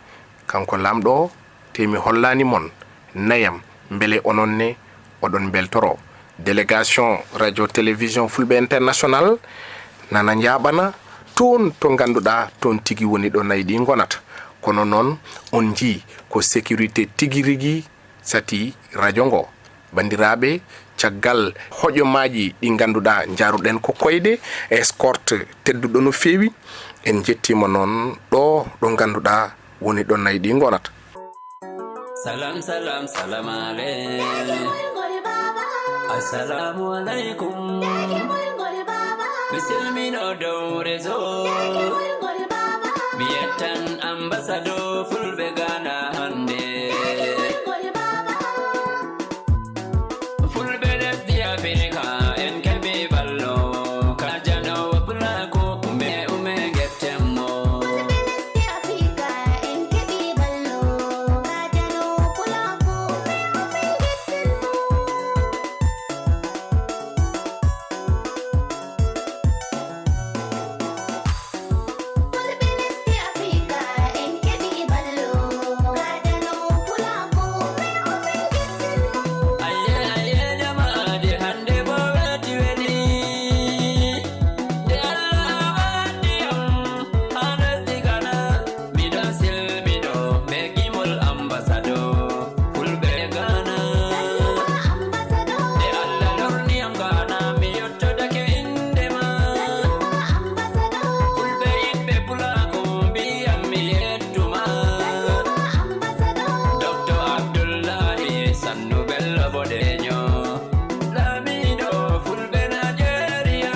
Kanko laamɗo o, tee mi hollaani mon nayam, mbele onon ne oɗon mbeltoroo. Délégation Radio Télévision Fulɓe International nana njaaɓana toon to ngannduɗaa toon tigi woni ɗo nayi ɗi ngonata. Kono noon, on njii ko sécurité tigi rigi satii rajo ngo. Banndiraaɓe, caggal hojomaaji ɗi ngannduɗaa njaaruɗen ko koyɗe, escorte tedduɗo no feewi, en njettiima noon ɗo ɗo ngannduɗaa woni ɗo nayi ɗi ngonata. Salam, salam, salam aleykum. Assalamu alaikum. Mi silmino dow réseau. Mi yettan ambassadeur fulɓe Ghana hannde. Fulɓe lesdi Afirka, en keɓi ballo, ka janoowo pulaaku, ume, ume, ngetten mo. Aye, aye, jama'aade hannde bo weeti weli. Nde Allah waɗi am haa lesdi Ghana, miɗo silmino be gimol ambassadeur fulɓe Ghana. Nde Allah lorni am Ghana, mi yettodake innde ma. Fulɓe yiɗɓe pulaaku, mbiyan mi yettuma. Docteur Abdullahi Sannu Bello Bodejo, laamiiɗo fulɓe Najeriya.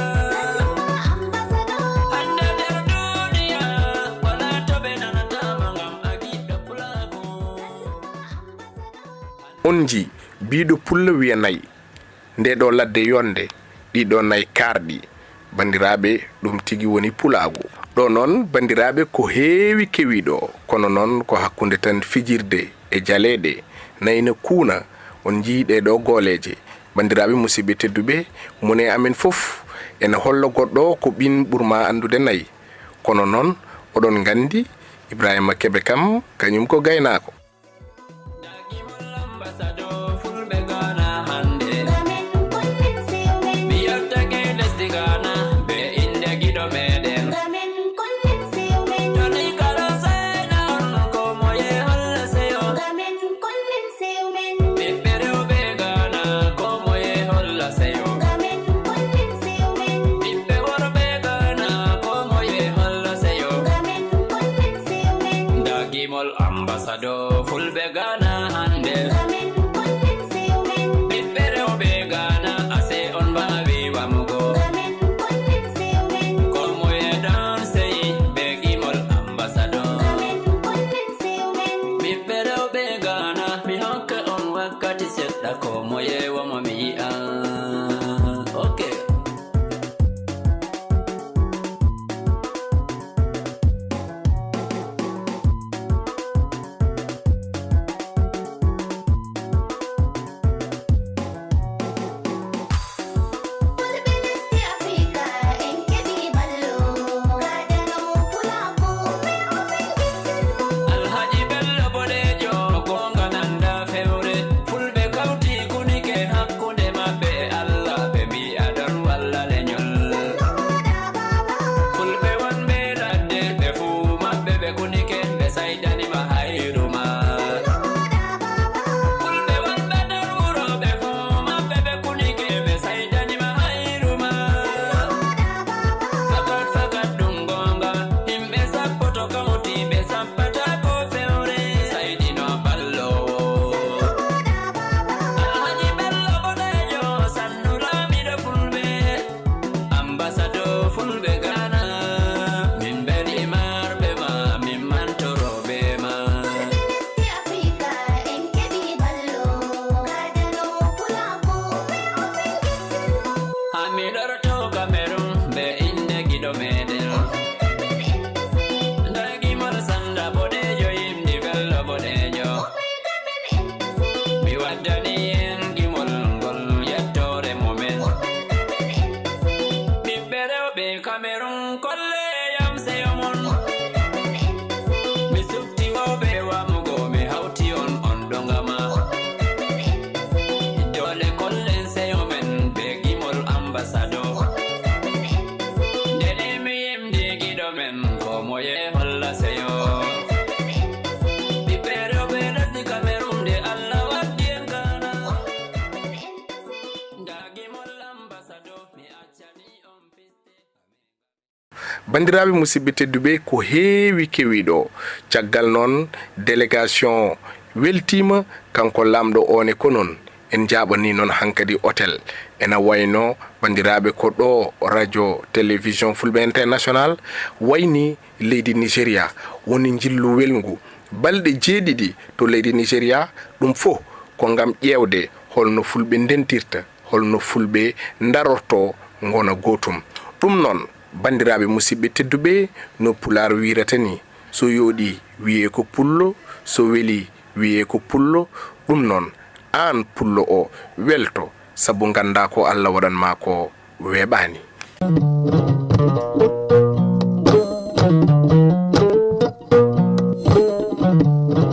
Hannde nder duniya, walaa to ɓe nanataama ngam a giɗɗo pulaaku. On njii, biiɗo pullo wiya nayi. Nde ɗo ladde yonde, ɗiɗo nayi kaarɗi, banndiraaɓe, ɗum tigi woni pulaagu. Ɗo noon, banndiraaɓe, ko heewi kewi ɗo, kono noon ko hakkunde tan fijirde e jaleeɗe, nayi ne kuuna, on njii ɗee ɗo gooleeje. Banndiraaɓe, musidɓe tedduɓe, mone amen fof ene holla goɗɗo ko ɓiy ɓurma anndude nayi. Kono noon, oɗon nganndi, Ibrahima Kebe kam, kañum ko gaynaako. Dagimol ambassadeur fulɓe Ghana hannde. Mi yottake lesdi Ghana be innde giɗo meɗen. Joni kala seyna on ko moye holla seyo. Ɓiɓɓe rewɓe Ghana ko moye holla seyo. Ɓiɓɓe worɓe Ghana ko moye holla seyo. Dagimol ambassadeur fulɓe Ghana hannde. Ɓiɓɓe rewɓe Ghana, ase on mbaawi wamugo. Ko moye ɗon seyi be gimol ambassadeur. Ɓiɓɓe rewɓe Ghana, mi hokka on wakkati seɗɗa, ko moye wamo mi yi'a. Ok. Alhaji Bello Bodejo, goonga nanda fewre. Fulɓe kawti kunike hakkunde maɓɓe e Allah. Banndiraaɓe musidɓe tedduɓe, ko heewi kewi ɗo. Caggal noon, délégation weltiima, kanko laamɗo o ne ko noon. En njaaɓanii noon hankadi otel. Ena wayno banndiraaɓe ko ɗo Radio Télévision Fulɓe International wayni leydi Nigeria woni njillu welngu balɗe jeeɗiɗi to leydi Nigeria, ɗum fof ko ngam ƴeewde holno Fulɓe ndentirta, holno Fulɓe ndarorto ngona gootum. Ɗum noon, banndiraaɓe musidɓe tedduɓe, no Pulaar wiyrata ni, so yooɗi wiyee ko pullo, so weli wiyee ko pullo. Ɗum noon, aan pullo o, welto, sabu nganndaa ko Alla waɗan maa ko weeɓaani.